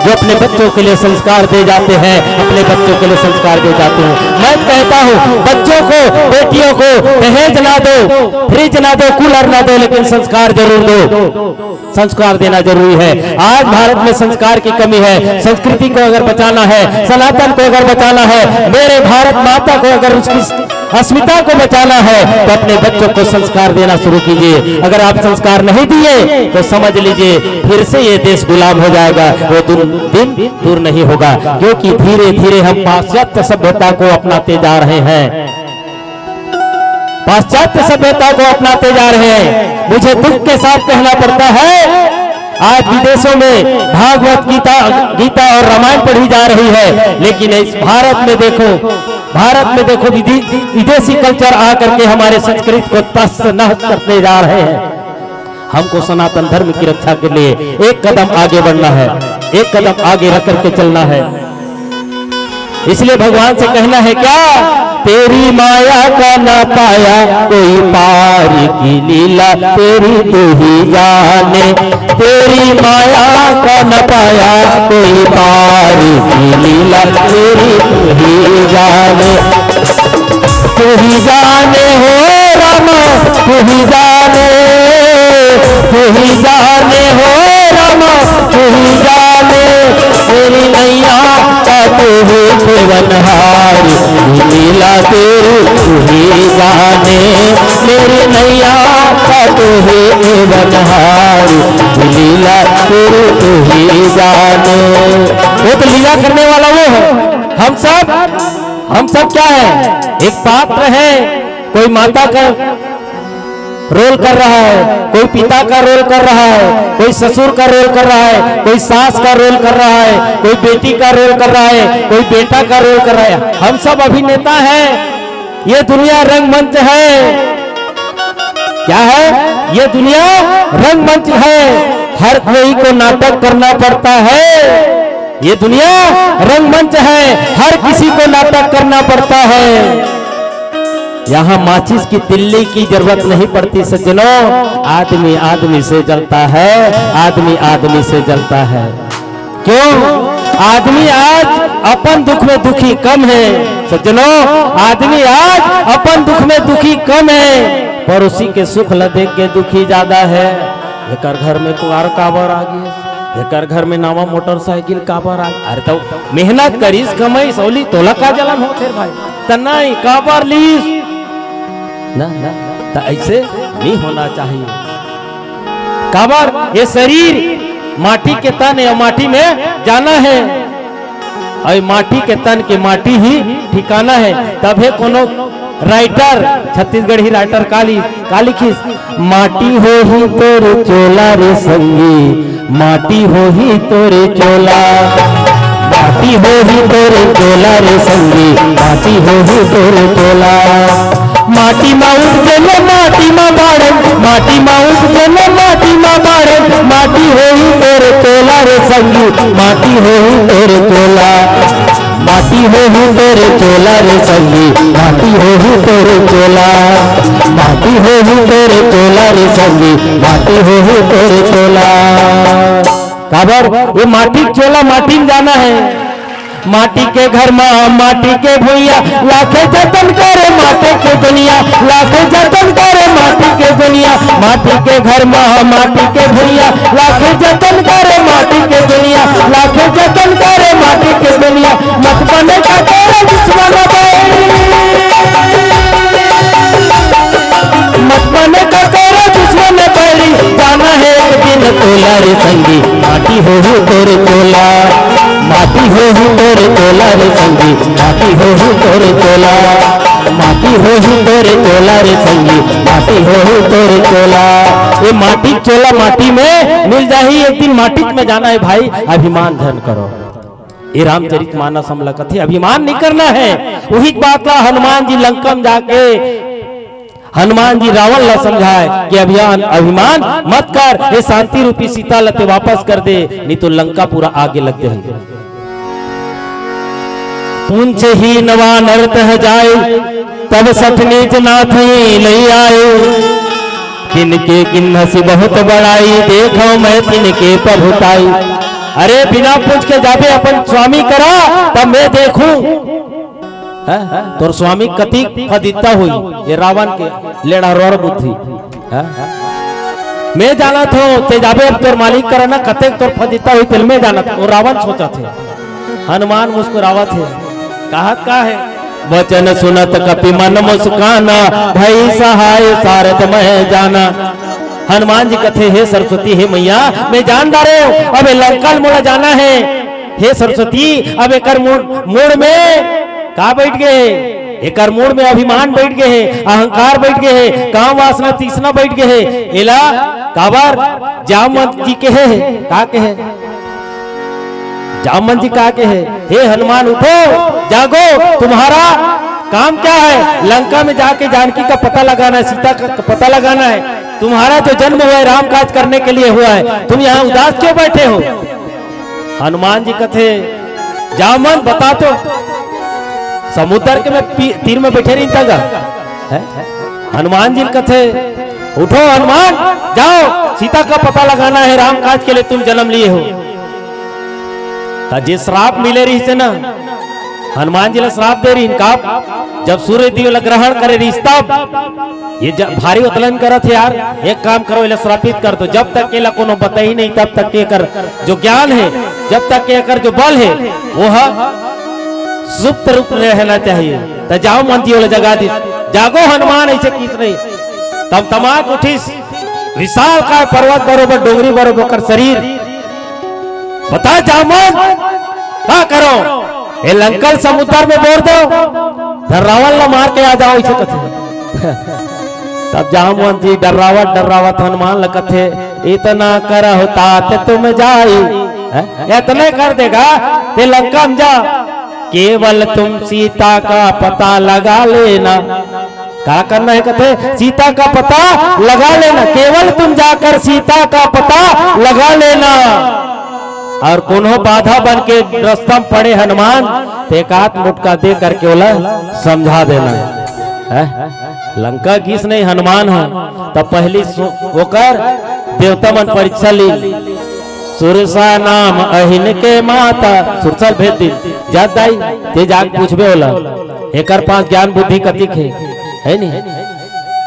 जो अपने बच्चों के लिए संस्कार दे जाते हैं, अपने बच्चों के लिए संस्कार दे जाते हैं। मैं कहता हूँ, बच्चों को, बेटियों को दहेज ना दो, फ्रिज ना दो, कूलर ना दो, लेकिन संस्कार जरूर दो। संस्कार देना जरूरी है। आज भारत में संस्कार की कमी है। संस्कृति को अगर बचाना है, सनातन को अगर बचाना है, मेरे भारत माता को अगर उसकी अस्मिता को बचाना है, तो अपने बच्चों को संस्कार देना शुरू कीजिए। अगर आप संस्कार नहीं दिए, तो समझ लीजिए, फिर से ये देश गुलाम हो जाएगा। वो दिन, दिन दूर नहीं होगा, क्योंकि धीरे धीरे हम पाश्चात्य सभ्यता को अपनाते जा रहे हैं, पाश्चात्य सभ्यता को अपनाते जा रहे हैं। मुझे दुख के साथ कहना पड़ता है, आज विदेशों में भागवत गीता, गीता और रामायण पढ़ी जा रही है, लेकिन इस भारत में देखो, भारत में देखो, विदे-, विदेशी कल्चर आकर के हमारे संस्कृत को तहस नहस करते जा रहे हैं। हमको सनातन धर्म की रक्षा के लिए एक कदम आगे बढ़ना है, एक कदम आगे रख करके चलना है। इसलिए भगवान से कहना है क्या? तेरी माया का ना पाया कोई पार की लीला, तेरी तू ही जाने। तेरी माया का ना पाया कोई पार की लीला, तेरी तू ही जाने। तू ही जाने हो रामा, तू ही जाने, तू ही जाने हो रामा, तू ही जाने। मेरी नैया का तू ही जीवनहार, लीला तेरी तू ही जाने। मेरी नैया का तू ही जीवनहार, लीला तेरी तू ही जाने। वो तो लीला करने वाला वो है। हम सब, हम सब क्या है? एक पात्र है। कोई माता का रोल कर रहा है, कोई पिता का रोल कर रहा है, कोई ससुर का रोल कर रहा है, कोई सास का रोल कर रहा है, कोई बेटी का रोल कर रहा है, कोई बेटा का रोल कर रहा है। हम सब अभिनेता हैं। ये दुनिया रंगमंच है। क्या है? ये दुनिया रंगमंच है। हर कोई को नाटक करना पड़ता है। ये दुनिया रंगमंच है, हर किसी को नाटक करना पड़ता है। यहाँ माचिस की तिल्ली की जरूरत नहीं पड़ती सज्जनों, आदमी आदमी से जलता है, आदमी आदमी से जलता है। क्यों? आदमी आज अपन दुख में दुखी कम है सज्जनों, आदमी आज अपन दुख में दुखी कम है, पड़ोसी के सुख ला देख के दुखी ज्यादा है। एकर घर में कुआर काबर आ गइस, एकर घर में नवा मोटरसाइकिल काबर आ गइस। अरे तो मेहनत करिस, कमाइस, अउ लीस, तोला का जलन होथे भाई? त नहीं, काबर लीस? ना, ना, त ऐसे नहीं होना चाहिए। काबर ये शरीर माटी के तन या माटी में जाना है, अउ माटी के तन के माटी ही ठिकाना है। तभे कोनो राइटर, छत्तीसगढ़ी राइटर काली, काली खिस, माटी होही तोर चोला रे संगी, माटी होही तोर चोला, माटी होही तोर चोला रे संगी, माटी होही तोर चोला। माटी मा उपजे ले माटी मा बाढ़े, माटी मा उपजे ले माटी मा बाढ़े, माटी होही तोर चोला रे संगी, माटी होही तोर चोला। माटी होही तोर चोला रे संगी, माटी होही तोर चोला, माटी होही तोर चोला रे संगी, माटी होही तोर चोला। काबर ये माटी के चोला माटी में जाना है। माटी के घर मा माटी के भुइया, लाखे जतन करे माटी के दुनिया, लाखे जतन करे माटी के दुनिया। माटी के घर मा माटी के भुइया, लाखे जतन करे माटी के दुनिया, लाखे जतन करे माटी के दुनिया। मत बने का तेरा दुश्मन बैरी, मत बने का तेरा दुश्मन बैरी, जाना है एक दिन तोला रे संगी, माटी होही तोर चोला, माटी होही तोर चोला रे संगी, माटी होही तोर चोला, माटी होही तोर चोला रे संगी, माटी होही तोर चोला। ये माटी चोला माटी में मिल जाही, एक दिन माटी में जाना है भाई, अभिमान झन करो। ये रामचरित मानस हमला कथे अभिमान नहीं करना है। वही बात ला हनुमान जी लंका में जाके हनुमान जी रावण ला समझाए कि अभियान, अभिमान मत कर, ये शांति रूपी सीता ला ते वापस कर दे, नहीं तो लंका पूरा आगे लग जाए। पूंछ हीन वानर तह जाए, तब सठ नीच नाथ ही लई आए। तिनके किन्नस बहुत बड़ाई, देखो मैं तिनके प्रभुताई। अरे बिना पूछ के जाबे अपन स्वामी करा, तब मैं देखूं। हैं? तोर स्वामी कतिक फदित्ता होही, ये रावण के लेड़ारोर बुद्धि। हैं? मैं जानत हों, ते जाबे अब तोर मालिक करा ना, कतेक तोर फदित्ता होही, तेल मैं जानत हों, वो रावण सोचत हे। हनुमान मुस्कुरावत हे, कहत का हे? वचन सुनत कपि मन मुस्काना, भई सहाय सारथ मह जाना। हनुमान जी कथे, हे सरस्वती, हे मैया, मैं जान डारे हों, अब ये लंका ल मोला जाना हे। हे सरस्वती, अब एकर मूड़, मूड़ में का बैठ गे हे? एकर मूड़ में अभिमान बैठ गे हे, अहंकार बैठ गे हे, काम वासना तृष्णा बैठ गे हे। एला काबर? जामवंत जी कहे हे, का कहे हे? जामवंत जी का कहे हे, हे हनुमान उठो, जागो, तुम्हारा काम क्या है? लंका में जाके जानकी का पता लगाना है, सीता का पता लगाना है। तुम्हारा जो जन्म हुआ है राम काज करने के लिए हुआ है, तुम यहाँ उदास क्यों बैठे हो? हनुमान जी कथे, जामवंत बता तो, समुद्र के में पी-, तीर में बैठे रहिन ता गा? हैं? हनुमान जी कथे, उठो हनुमान, जाओ, सीता का पता लगाना है, राम काज के लिए तुम जन्म लिए हो। त जे श्राप मिले रहिस हे ना, हनुमान जी ला श्राप दे रहिन का, जब सूर्य देव ला ग्रहण करे रहिस तब, ये ज-, भारी उतलन करत हे यार, एक काम करो, एला श्रापित कर दो, जब तक एला कोनो बताही नहीं, तब तक के एकर जो ज्ञान हे, जब तक के एकर जो बल हे, वो ह सुप्त रूप में रहना चाहिए। त जामवंत जी ओला जगा दिस, जागो हनुमान, ऐसे किस नहीं। तमतमाक उठिस, विशालकाय पर्वत बरोबर, डोंगरी बरोबर ओकर शरीर। बता जामवंत, का करो? ए लंका ल समुद्र में बोर दो, धर रावण ला मार के आ जाओ, इसे कथे। तब जामवंत जी डर्रावत डर्रावत हनुमान ला कथे, इतना करहु तात तुम जाई, हैं? इतने कर देगा, ते लंका में जा। केवल तुम सीता का पता लगा लेना। का करना है कथे, सीता का पता लगा लेना, केवल तुम जाकर सीता का पता लगा लेना। और कोनो बाधा बन के रस्ता म पड़े हनुमान, तो एक आध मुटका दे करके ओला समझा देना है। लंका गिस नहीं हनुमान ह, तब पहली सु-, ओकर देवता मन परीक्षा ली। सुरसा नाम अहिन के माता, सुरसा भेज दी, जा दाई, ते जाके पूछबे ओला, एकर पास ज्ञान बुद्धि कतिक हे, है नी?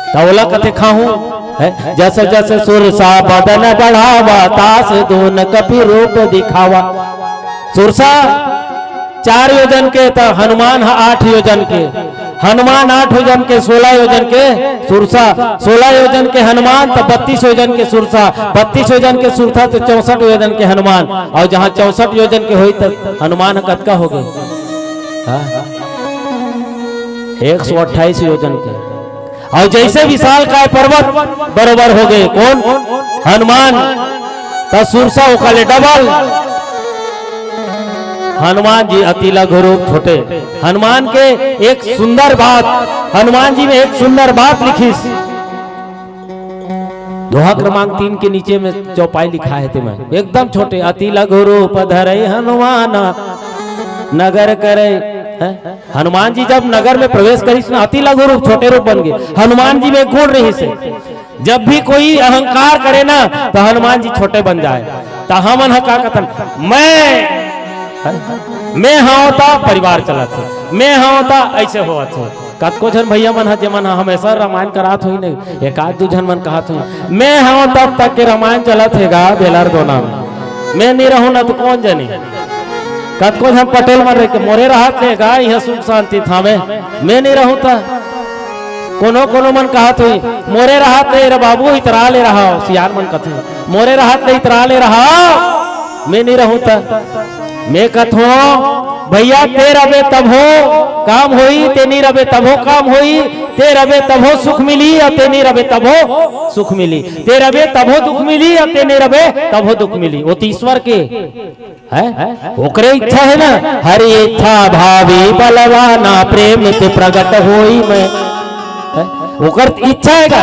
त ओला कथे खाहूं, है? जस जस सुरसा बदन बढ़ावा, तास दून कपि रूप दिखावा। सुरसा चार योजन के त हनुमान ह आठ योजन के, हनुमान आठ योजन के, सोलह योजन के सुरसा, सोलह योजन के हनुमान त बत्तीस योजन के सुरसा, बत्तीस योजन के सुरसा त चौसठ योजन के हनुमान, और जहां चौसठ योजन के होई त हनुमान ह कतका हो गए? हाँ? एक सौ अट्ठाईस योजन के। और जैसे विशालकाय पर्वत बरोबर हो गए, कौन? हनुमान। त सुरसा ओकर ले डबल। हनुमान जी अति लघु रूप छोटे। हनुमान के एक सुंदर बात, हनुमान जी में एक सुंदर बात लिखिस। दोहा क्रमांक तीन के नीचे में चौपाई लिखा है, ते में एकदम छोटे, अति लघु रूप धरे हनुमान नगर करे। हैं? हनुमान जी जब नगर में प्रवेश करिस ना, अति लघु रूप, छोटे रूप बन गए। हनुमान जी में एक गुण रहिस हे, जब भी कोई अहंकार करे ना, तो हनुमान जी छोटे बन जाए। तो हमन ह का कथन, मैं, मैं हव त परिवार चलत हे, मैं हव त ऐसे होवत हे। कतको झन भैया मन ह, जेमन ह हमेशा रामायण करात होही नहीं, एक आध दू झन मन कहत होही, मैं हव तब तक के रामायण चलत हे गा बेलर दोना में, मैं नहीं रहूं ना तो कौन जनी। कतको झन पटेल मन रहिके, मोरे रहत ले गा इहां सुख शांति थामे, मैं नहीं रहूं त कोनो कोनो मन कहत होही, मोरे रहत ले रे बाबू इतरा ले रहा, सियान मन कथे, मोरे रहत ले इतरा ले रहा, मैं नहीं रहूं त। मैं कथों, भैया, ते रबे तभो काम होई, ते नी रबे तभो काम होई, ते रबे तभो सुख मिली, और ते नी रबे तभो सुख मिली, ते रबे तभो दुख मिली, और ते नी रबे तभो दुख मिली। वो तो ईश्वर के है, ओकरे इच्छा है ना, हरि इच्छा भावी बलवाना, प्रेम ते प्रगट होई मैं। है? ओकर इच्छा है का?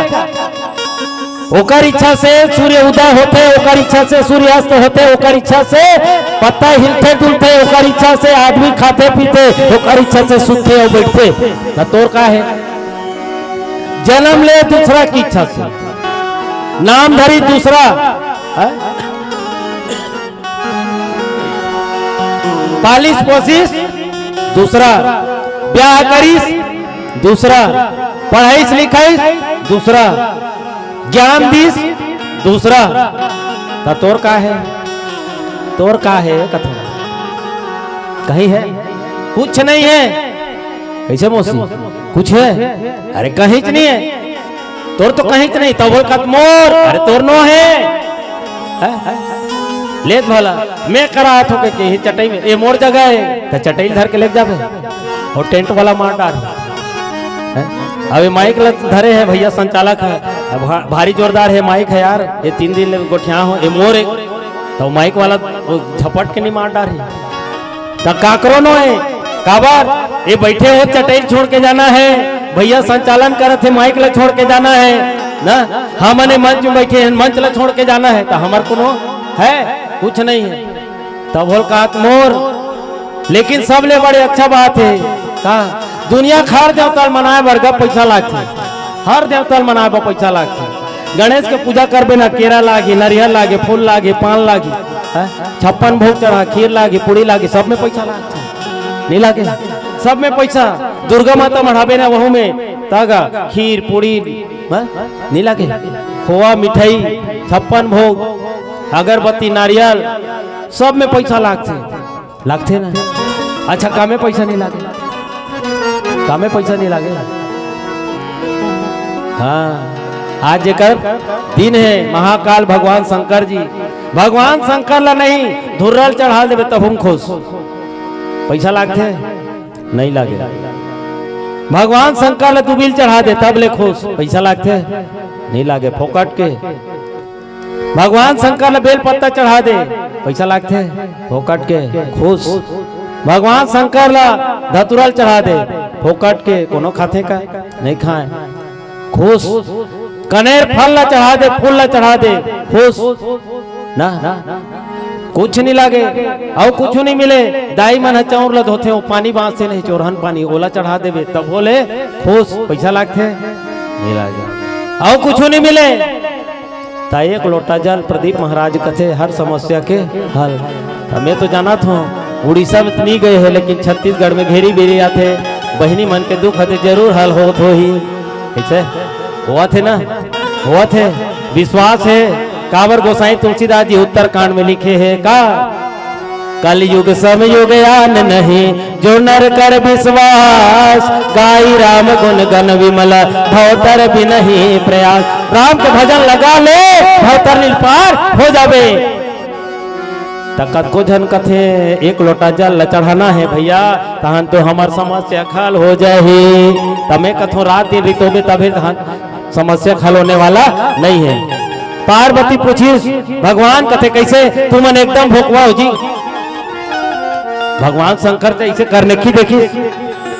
ओकर इच्छा से सूर्य उदय होथे, ओकर इच्छा से सूर्य अस्त होथे, ओकर इच्छा से पत्ता हिलथे डुलथे, ओकर इच्छा से आदमी खाथे पीथे, ओकर इच्छा से सुतथे और बैठथे। ना तोर का है? जन्म ले दूसरा की इच्छा से, नाम धरी दूसरा, है? पालिस पोसिस दूसरा, ब्याह करिस दूसरा, पढ़ाईस लिखाईस दूसरा, ज्ञान दीस दूसरा। त तोर का है? तोर का है कथा? कहीं है? कुछ नहीं है। कैसे मौसी? कुछ है? अरे कहीं नहीं है। तोर तो कहीं नहीं, तब बोल कत मोर, अरे तोर नो है। हैं? लेत भला, मैं करा हाथों के, के ही चटई में, ये मोर जगह है, तो चटई धर के ले जाबे, और टेंट वाला मार डार। हैं? अब ये माइक ल धरे है भैया संचालक है, अब भा-, भारी जोरदार है माइक है यार, ये तीन दिन ले गोठिया हो, ये मोर है, तो माइक वाला वो झपट के नहीं मार डार है। त काकरो नो है, काबर? ये बैठे हो चटई छोड़ के जाना है, भैया संचालन करत हे, माइक ला छोड़ के जाना है ना, हमन ए मंच में बैठे हैं, मंच ला छोड़ के जाना है, त हमर कोनो है? कुछ नहीं है। तब बोल कहत मोर, लेकिन सबले बड़े अच्छा बात है का दुनिया खार देवता ल मनाए बर गा पैसा लागथे, हर देवता ल मनाए बर पैसा लागथे। गणेश के पूजा करबे ना, केरा लागे, नरियर लागे, फूल लागे, पान लागे, हैं? छप्पन भोग चढ़ा, खीर लागे, पूड़ी लागे, सब में पैसा लागथे, नहीं लागे? सब में पैसा। दुर्गा माता मढ़ाबे ना, वहू में तागा, खीर, पूड़ी, हैं? नहीं लागे? खोवा, मिठाई, छप्पन भोग, अगरबत्ती, नारियल, सब में पैसा लागथे। लागथे ना? अच्छा, कामे पैसा नहीं लागे, कामे पैसा नहीं लागे। हाँ, आज जेकर दिन है महाकाल भगवान शंकर जी, भगवान शंकर ला नहीं धुर्रल चढ़ा देबे तब हम खुश। पैसा लागथे? नहीं लागे। भगवान शंकर ला दुबिल चढ़ा दे तब ले खुश। पैसा लागथे? नहीं लागे। फोकट के भगवान शंकर ला बेल पत्ता चढ़ा दे, पैसा लागथे? फोकट के, खुश। भगवान शंकर ला धतुरल चढ़ा दे, फोकट के, कोनो खाथे का? नहीं खाए, खुश। कनेर फल ला चढ़ा दे, फूल ला चढ़ा दे, खुश ना। कुछ नहीं लागे, अउ कुछ नहीं मिले। दाई मन ह चाउर ला धोथे, वो पानी बांचथे नहीं, चोरहन पानी, ओला चढ़ा देबे, तब बोले खुश। पैसा लागथे, नहीं लागे। अउ कुछ नहीं मिले, त एक लोटा जल। प्रदीप महाराज कथे, हर समस्या के हल। त मैं तो जानत हूँ, उड़ीसा में तो नहीं गए हे, लेकिन छत्तीसगढ़ में घेरी बेरी आथे, बहिनी मन के दुख हते जरूर हल होत होही। कैसे? होवत हे ना? होवत हे। विश्वास हे। काबर गोसाई तुलसीदास जी उत्तरकांड में लिखे हे का? कलयुग समयुग आन नहीं, जो नर कर विश्वास। गाई राम गुण गण विमल, भवतर बिनहि प्रयास। राम के भजन लगा ले, भवतर नील पार हो जाबे। त कतको झन कथे, एक लोटा जल ल चढ़ाना हे भैया, तहन तो हमर समस्या खल हो जाही। त मैं कथों, रात दिन रितोबे तभे तहन समस्या खल होने वाला नहीं है। पार्वती पूछिस, भगवान कथे, कैसे? तुमन एकदम भोकवाओ जी। भगवान शंकर जैसे करने की देखिस,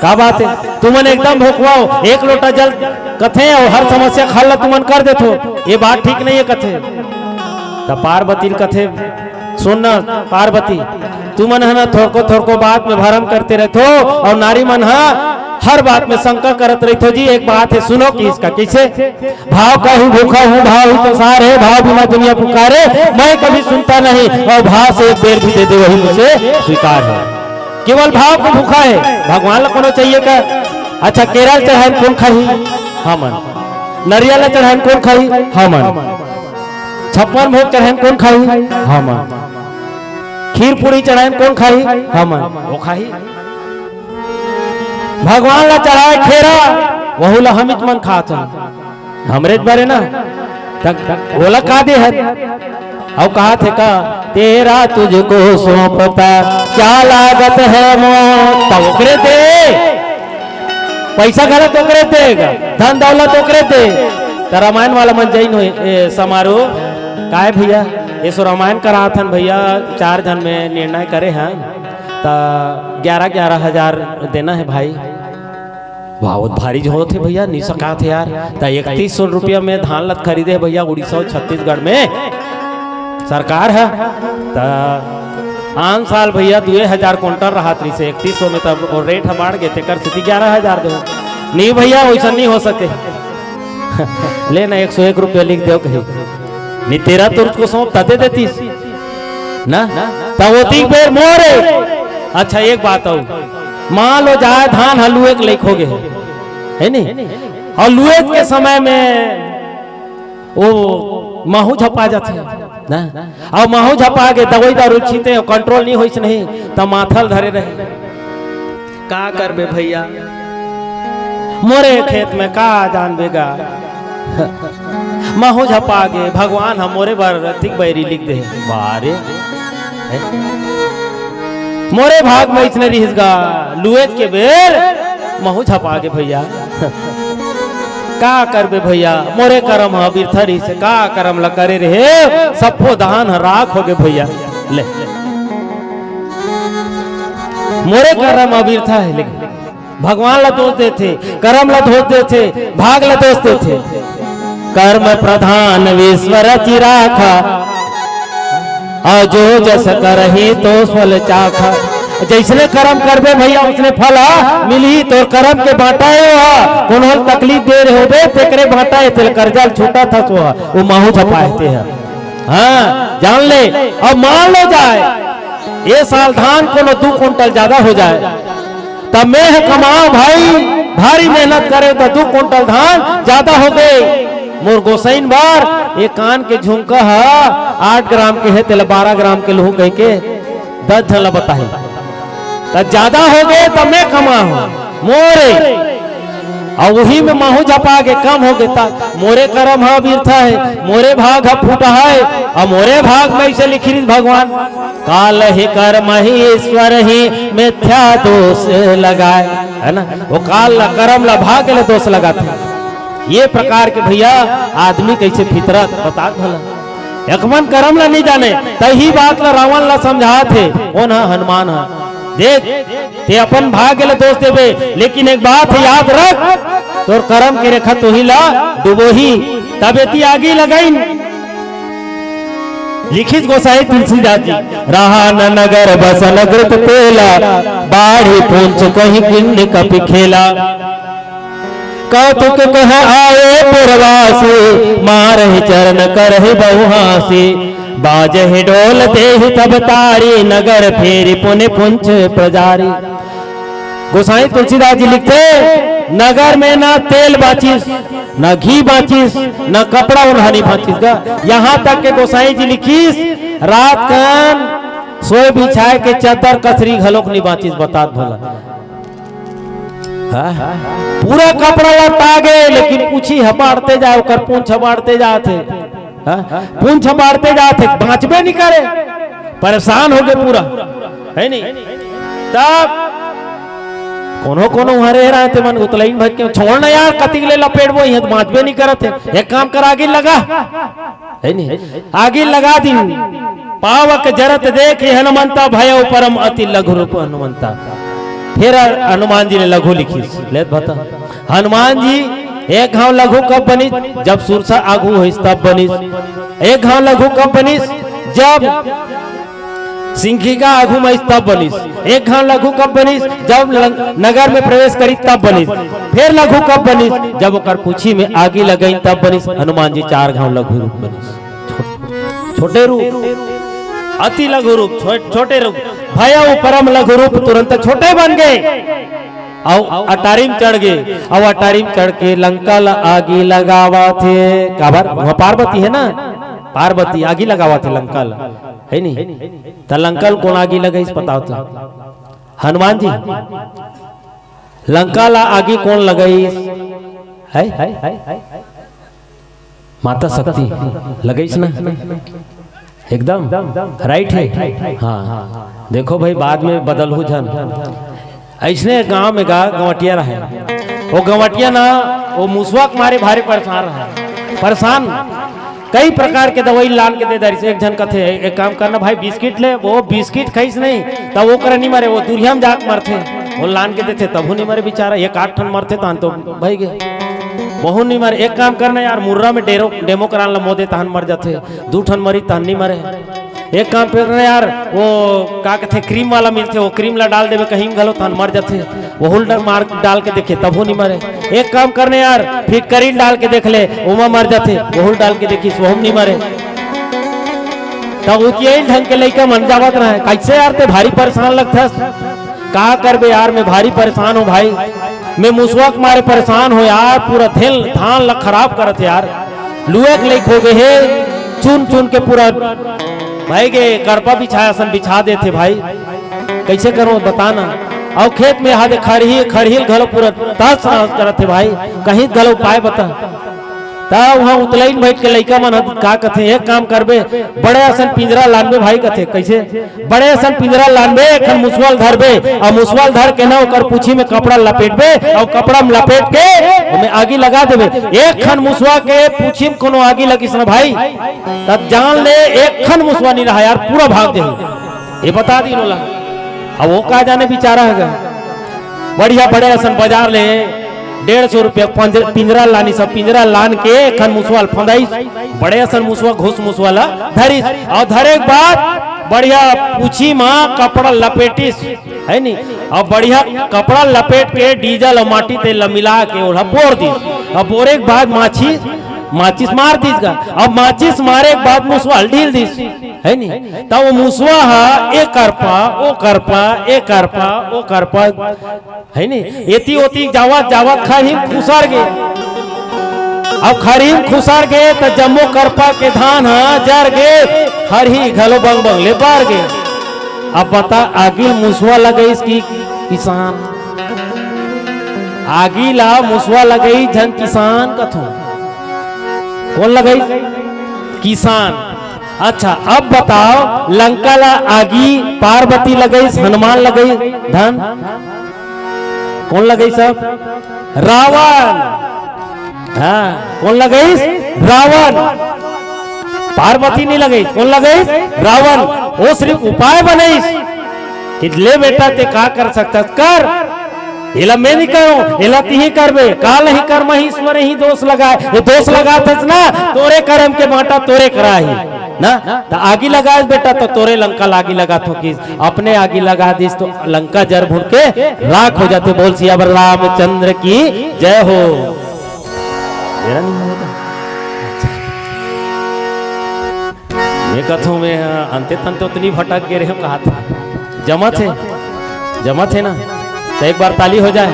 का बात है? तुमन एकदम भोकवाओ, एक लोटा जल कथे अउ हर समस्या खल ला तुमन कर देथो, ये बात ठीक नहीं है कथे। त पार्वती ल कथे, सुन न पार्वती, तुमन ह ना थोरको थोरको बात में भरम करते रहथो अउ नारी मन ह हर बात में शंका करत रहिथो जी। एक बात है, सुनो कि इसका कैसे? भाव का ही भूखा हूँ, भाव ही तो सार है, भाव बिना दुनिया पुकारे, मैं कभी सुनता नहीं, और भाव से एक बेर भी दे दे वही मुझे स्वीकार है। केवल भाव के भूखा है, भगवान ला कोनो चाहिए का? अच्छा, केरा चढ़ाए कोन खाही? हमन। नरियल चढ़ाए कोन खाही? हमन। छप्पन भोग चढ़ाए कोन खाही? हमन। खीर पूरी चढ़ाए कोन खाही? हमन। वो खाही। भगवान ला चढ़ाए खेरा, वहू ला हमिच मन खात हन। हमरेच बरे ना, त ओला का दे हन? अउ कहा थे का, तेरा तुझको सौंपता क्या लागत है मौत, त ओकरे दे, पैसा घला तो ओकरे दे, धन दौलत ओकरे दे। त रामायण वाला मन जइन होई, ए, समारोह। काय भैया, ये सो रामायण करात हन भैया, चार झन में निर्णय करे हन, त ग्यारह ग्यारह हजार देना है भाई। बहुत भारी जो होत हे भैया, नी सकात हे यार। त इकतीस सौ रुपया में धान लत खरीदे हे भैया, उड़ीसा अउ छत्तीसगढ़ में सरकार है। त आन साल भैया दुए हजार कुंटल रहत रहिसे, इकतीस सौ में तब वो रेट ह बाढ़ गे, तेकर सेती ग्यारह हजार दे। नी भैया, वैसा नी हो सके। ले ना, एक सौ एक रुपया लिख दे कही। नी तेरा तुरच को सौंप त दे देतीस ना, त ओतिक बेर मोरे। अच्छा, एक बात अउ, मान लो जाए धान ह लुए के लइक हो गे हे, है नी? अउ लुए के समय में वो माहू झपा जाथे ना, अउ माहू झपा के दवाई दारू छीते अउ कंट्रोल नहीं होइस नहीं, त माथा ल धरे रहे। का करबे भैया, मोरे खेत में का जानबे गा। महू झपा गे, भगवान ह मोरे बर अतिक बैरी लिख दे हे। वाह रे, मोरे भाग में इसने रिहिस गा, लुएत के बेर महू झपा गे भैया। का करबे भैया, मोरे करम ह बिरथा रिहिस, का करम ल करे रहे, सब्बो धान ह राख हो गे भैया। ले, मोरे करम ह बिरथा हे, लेकिन भगवान ला दोष देथे, करम ला दोष देथे, भाग ला दोष देथे। कर्म प्रधान विश्व रचि राखा, अउ जो जस करही तो फल चाखा। जइसने करम करबे भैया, उसने फल ह मिलही। तोर करम के बांटा हे ओहा, कोनो ल तकलीफ दे रहे होबे, तेकरे बांटा हे, तेल करजा ल छूटा था सो ह, वो माहू झपाए ते ह। हाँ, जान ले। अब मान लो जाए, ए साल धान कोनो दू कुंटल ज्यादा हो जाए, त मैं ह कमाओ भाई, भारी मेहनत करे त दू कुंटल धान ज्यादा हो गए। मोर गोसईन बर ए कान के झुमका ह आठ ग्राम के हे, तेला बारह ग्राम के लूहूं कहिके दस झन ला बताही। त ज्यादा हो गए त मैं कमाहूं, मोरे। अउ उही में महू झपा के कम हो गे त मोरे करम ह बिरथा हे, मोरे भाग ह फूटा हे, अउ मोरे भाग में इसे लिखी रिहिस भगवान, काल ही कर्म ही ईश्वर ही मिथ्या दोष लगाए, है ना? वो काल ला, करम ला, भाग्य ला दोष लगाथे। ये प्रकार के भैया आदमी कइसे फितरत बतात भला। एकमन करम ला नहीं जाने, तही बात ला रावण ला समझात हे। कोन ह? हनुमान ह। देख, ते अपन भाग्य ला दोष देबे, लेकिन एक बात याद रख, तोर करम के रेखा तोही ला डुबोही। तब एती आगी लगाइन। लिखिस गोसाई तुलसीदास जी, रहा न नगर बसन अग्रत पेला, बाढ़ी पूंछ कहीं किन्न कपि खेला। कौतुक कह आए पुरवासी, मारहि चरण करहि बहुहासी। बाजहि ढोल देहि तब तारी, नगर फेरि पुनि पुंछ पजारी। गोसाई तुलसीदास जी लिखथे, नगर में ना तेल बांचिस, ना घी बांचिस, ना कपड़ा ओन्हारी बांचिस गा। यहाँ तक के गोसाई जी लिखिस, रात कन सोए बिछाए के चद्दर कथरी घलोक नी बांचिस, बतात भला। हाँ? पूरा कपड़ा लटा गे, लेकिन पूछी ह बाढ़ते जाए, ओकर पूंछ ह बाढ़ते जात हे। हाँ? पूंछ ह बाढ़ते जात हे, बांचबे नी करे, परेशान हो गे पूरा, हे नी? तब कोनो कोनो उहाँ रहे रहे ते मन उतलइन भर के, छोड़ ना यार, कतिक ले लपेटबो, इहाँ तो बांचबे नी करत हे, एक काम कर, आगी लगा, हे नी? आगी लगा दिन। पावक जरत देखि हनुमंता, भयउ परम अति लघु रूप हनुमंता। फिर हनुमान जी ने लघु लिखिस, लेत बता। हनुमान जी एक घाव लघु कब बनिस? जब सुरसा आगू होइस तब बनिस। एक घाव लघु कब बनिस? जब सिंघिका आगू में आइस तब बनिस। एक घाव लघु कब बनिस? जब लं-, नगर में प्रवेश करिस तब बनिस। फिर लघु कब बनिस? जब ओकर पूछी में आगी लगाइन तब बनिस। हनुमान जी चार घाव लघु रूप बनिस। छो-, छोटे रूप, अति लघु रूप, छो-, छोटे रूप, भयउ परम लघु रूप, तुरंत छोटे बन गे। अउ अटारी म चढ़ गे, अउ अटारी म चढ़ के लंका ल आगी लगावत हे। काबर? उहाँ पार्वती हे ना, पार्वती आगी लगावत हे लंका ल, हे नी? त लंका ल कोन आगी लगाइस, बताव तो? हनुमान जी। लंका ल आगी कोन लगाइस? हे? माता शक्ति लगाइस ना? एकदम राइट हे। हाँ, देखो भाई, बाद में बदलहू झन। अइसने गांव में गा गंवटिया रहे। वो गंवटिया ना, वो मुसवा के मारे भारी परेशान रहे। परेशान, कई प्रकार के दवाई लान के दे डारिस। एक झन कथे, "एक काम करना भाई, बिस्किट ले।" वो बिस्किट खाइस नहीं, तब वो करा नहीं मरे, वो दुरिहा में जाके मरथे। वो लान के देथे, तभू नहीं मरे बेचारा। एक आध ठन मरथे, तहन तो भई गे। वहू नहीं मरे। एक काम करना यार, मुर्रा में डेरो, डेमो करान ला मोदे, तहन मर जाथे। दू ठन मरी, तहन नहीं मरे। एक काम करना यार, वो का कथे, क्रीम वाला मिलथे, वो क्रीम ला डाल देबे कहीं घलो, तहन मर जाथे। वहू ल मार डाल के देखे, तभू नहीं मरे। एक काम करने यार, फिटकरी ल डाल के देख ले, ओमा मर जाथे। वहू ल डाल के देखिस, वहू म नहीं मरे। तब उतियई ढंग के लइका मन जावत रहे, "कैसे यार ते भारी परेशान लगथस?" "का करबे यार, मैं भारी परेशान हूँ भाई, मैं मुसवा के मारे परेशान हूँ यार, पूरा धेल धान ला खराब करत हे यार, लुए के लइक हो गे हे, चुन चुन के पूरा भई गे, कड़पा बिछाए असन बिछा देथे भाई, कैसे करो बता ना।" अउ खेत में हा दे खरही, खरही ल घलो पूरा तहस नहस करत हे भाई, कहीं घलो उपाय बता। त उहाँ उतलई म बइठ के लइका मन ह का कथे, "एक काम करबे, बड़े असन पिंजरा लानबे भाई," कथे। "कइसे?" "बड़े असन पिंजरा लानबे, एक ठन मुसवा ल धरबे, अउ मुसवा ल धर के ना ओकर पूछी में कपड़ा लपेटबे, अउ कपड़ा में लपेट के ओमे आगी लगा देबे।" एक ठन मुसवा के पूछी में कोनो आगी लगिस ना भाई, त जान ले एक ठन मुसवा नी रहा यार, पूरा भाग जाही। ये बता दिन ओला। अब वो का जाने बिचारा हे गा। बढ़िया बड़े असन बाजार ले डेढ़ सौ रुपया पंज-, पिंजरा लानिस, सब पिंजरा लान के एक ठन मुसवा ल फंदाइस, बड़े असन मुसवा, घुस मुसवा ला धरिस, अउ धरे के बाद बढ़िया पूछी मा कपड़ा लपेटिस, हे नी, अउ बढ़िया कपड़ा लपेट के डीजल अउ माटी तेल ला मिला के ओला बोर दिस। अब बोरे के बाद माछी, माचिस मार दिस गा। अब माचिस मारे के बाद मुसवा ल ढील दिस, हे नी, त वो मुसवा ह ए करपा, ओ करपा, ए करपा, ओ करपा, हे नी, एती ओती जावत जावत खरही म खुसर गे। अब खरही म खुसर गे त जम्मो करपा के धान ह जर गे, खरही घलो बंग बंग ले बर गे। अब बता, आगी ल मुसवा लगाइस कि किसान? आगी ला मुसवा लगाइस झन किसान कथों। कोन लगाइस? किसान। अच्छा, अब बताव, लंका ला आगी पार्वती लगाइस, हनुमान लगाइस, धन कोन लगाइस? अब रावण। हाँ, कोन लगाइस? रावण। पार्वती नहीं लगाइस, कोन लगाइस? रावण। वो सिर्फ उपाय बनाइस कि ले बेटा, ते का कर सकथस, कर। एला मैं नहीं करूं, एला तिही करबे। काल ही कर्म ही ईश्वर ही दोष लगाए। ये दोष लगाथस ना, तोरे कर्म के बांटा तोरे करा ही ना। त आगी लगाए बेटा, तो तोरे लंका लागी लगाथों कि अपने आगी लगा दिस, तो लंका जर भून के राख हो जाथे। बोल सियावर रामचंद्र की जय हो। मेरा नहीं होता। मैं कथों, मैं, हाँ, अंते तंते उतनी भटक गे रहेंव कहा था। जमत हे, जमत हे ना? त एक बार ताली हो जाए।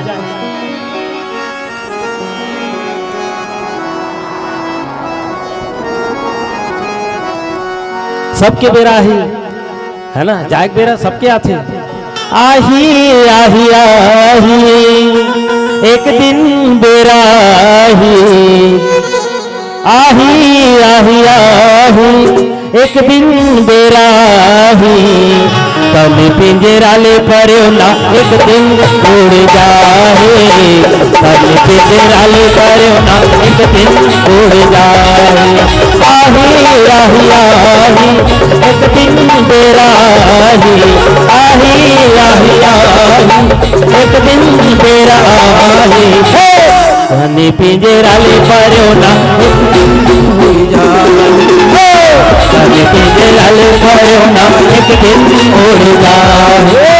सबके बेरा ही, है ना, जाए के बेरा सबके आथे। आही, आही, आही, एक दिन बेरा आही। आही, आही, आही, एक दिन बेरा आही। तन पिंजरा ले परेव ना, एक दिन उड़ जाही। तन पिंजरा ले परेव ना, एक दिन उड़ जाही। आही, आही, आही, एक दिन बेरा आही। आही, आही, आही, एक दिन बेरा आही। हे! तन पिंजरा ले परेव ना, एक दिन उड़ जाही। हे! तन पिंजरा ले परेव ना, एक दिन उड़ जाही।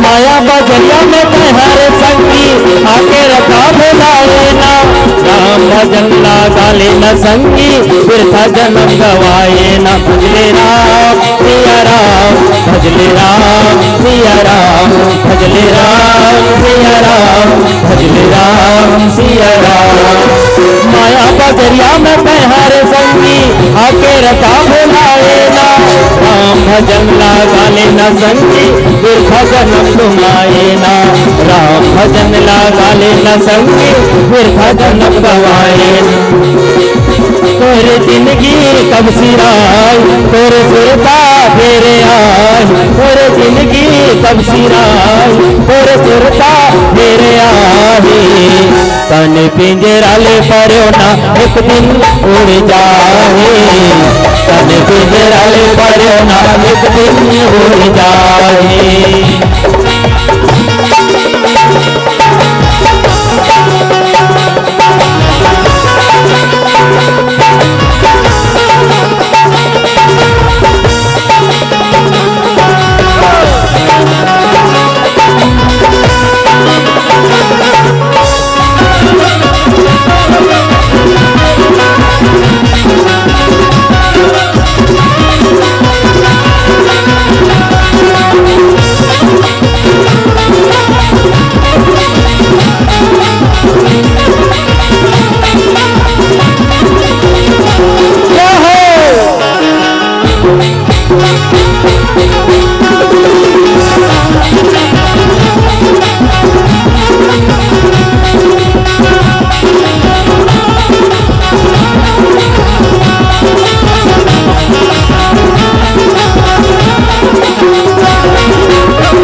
माया बजरिया में तैं हरे संगी, आके रखा भुलाए ना। राम भजन लगा लेना संगी, बिरथा जनम गवाए ना। भजले राम सिया राम, भजले राम सिया राम, भजले राम सिया राम, भजले राम सिया राम। माया बजरिया में तैं हरे संगी, आके रखा भुलाए ना। राम भजन लगा लेना संगी, बिरथा जनम गवाए ना। राम भजन लगा लेना संगी, बिरथा जनम गवाए ना। तोर जिंदगी कब सिराय, तोर सुरता फेर आय। तोर जिंदगी कब सिराय, तोर सुरता फेर आय। तन पिंजरा ले परेव ना, एक दिन उड़ जाही। तन पिंजरा ले परेव ना, एक दिन उड़ जाही।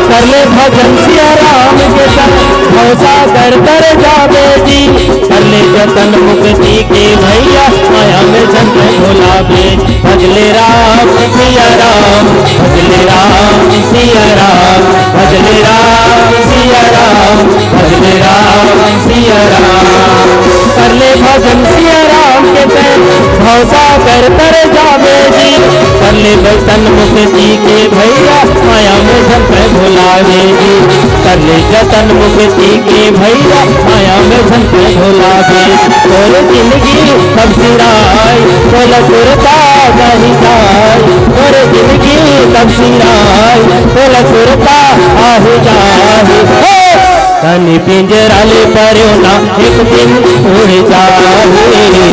कर ले भजन सिया राम के संग, भवसागर तर जाबे जी। कर ले जतन मुक्ति के भैया, माया में झन भुलाबे। भजले राम सिया राम, भजले राम सिया राम, भजले राम सिया राम, भजले राम सिया राम। कर ले भजन सिया राम के तैं, भवसागर तर जाबे जी। कर ले बचन मुक्ति के भैया, माया में झन भुलाबे जी। कर ले जतन मुक्ति के भैया, माया में झन के भुलावे। तोर जिंदगी तब सिराय, तोला सुरता नहीं जाय। तोर जिंदगी तब सिराय, तोला सुरता आही जाय। हे! तन पिंजरा ले परो ना, एक दिन उड़ जाही।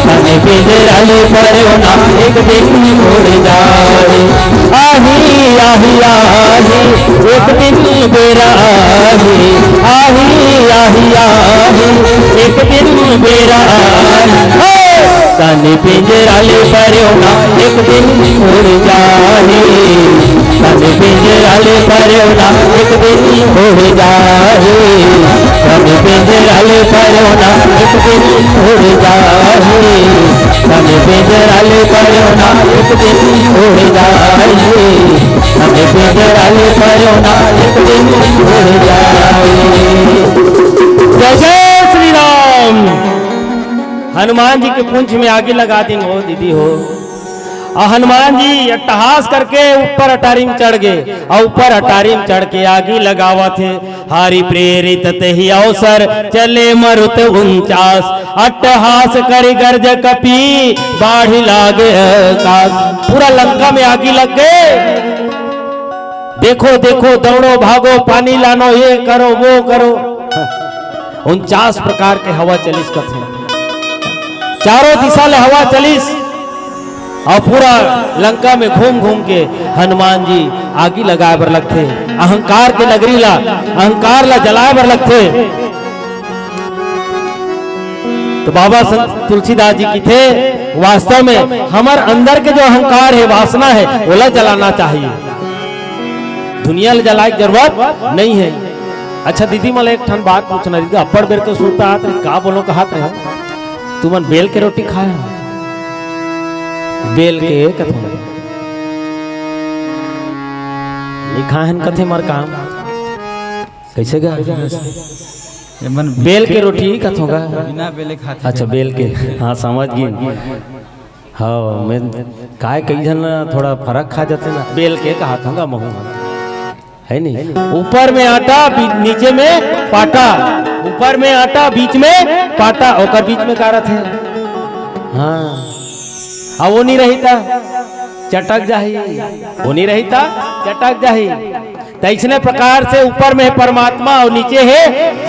तन पिंजरा ले परो ना, एक दिन उड़ जाही। आही, आही, आही, एक दिन बेरा आही। आही, आही, आही, एक दिन बेरा आही। हे! तन पिंजरा ले परो ना, एक दिन उड़ जाही। तन पिंजरा ले परो ना, एक दिन उड़ जाही। तन पिंजरा ले परो ना, एक दिन उड़ जाही। तन पिंजरा ले परो ना, एक दिन उड़ जाही। तन पिंजरा ले परो ना, एक दिन उड़ जाही। जय जय श्री राम। हनुमान जी के पूंछ में आगी लगा दिन हो दीदी हो। अउ हनुमान जी अट्टहास करके ऊपर अटारी में चढ़ गे, अउ ऊपर अटारी में चढ़ के आगी लगावत हे। हरि प्रेरित तेहि अवसर, चले मरुत उनचास। अट्टहास करि गर्ज कपि, बाढ़ि लागे अकास। पूरा लंका में आगी लग गे। देखो, देखो, दौड़ो, भागो, पानी लानो, ये करो, वो करो। उनचास प्रकार के हवा चलिस कथे। चारों दिशा ले हवा चलिस अउ पूरा लंका में घूम घूम के हनुमान जी आगी लगाए बर लगथे। अहंकार के नगरी ला, अहंकार ला जलाए बर लगथे। तो बाबा संत तुलसीदास जी कथे, वास्तव में हमर अंदर के जो अहंकार हे, वासना हे, ओला जलाना चाहिए। दुनिया ला जलाए के जरूरत नहीं हे। अच्छा दीदी, मोला एक ठन बात पूछना रहिस, अब्बड़ बेर के सुरता आत रहिस, का बोलो कहत रहे, तुमन बेल के रोटी खाए हो? बेल के कथों नहीं खाए हन कथे, मर काम कैसे गा? ये मन बेल के रोटी कथों गा? बिना बेले खाते अच्छा, हैं। बेल के, हाँ, समझ गई। हाँ, मैं काय कई झन ना थोड़ा फरक खा जाते ना, बेल के कहा था गा महू, है नहीं? ऊपर में आटा, बी-, नीचे में पाटा, ऊपर में आटा, बीच में पाटा, ओकर बीच में का रथे? हाँ, अब वो नहीं रहिता, चटक जाही, वो नहीं रहिता, चटक जाही। त अइसने प्रकार से ऊपर में हे परमात्मा अउ नीचे हे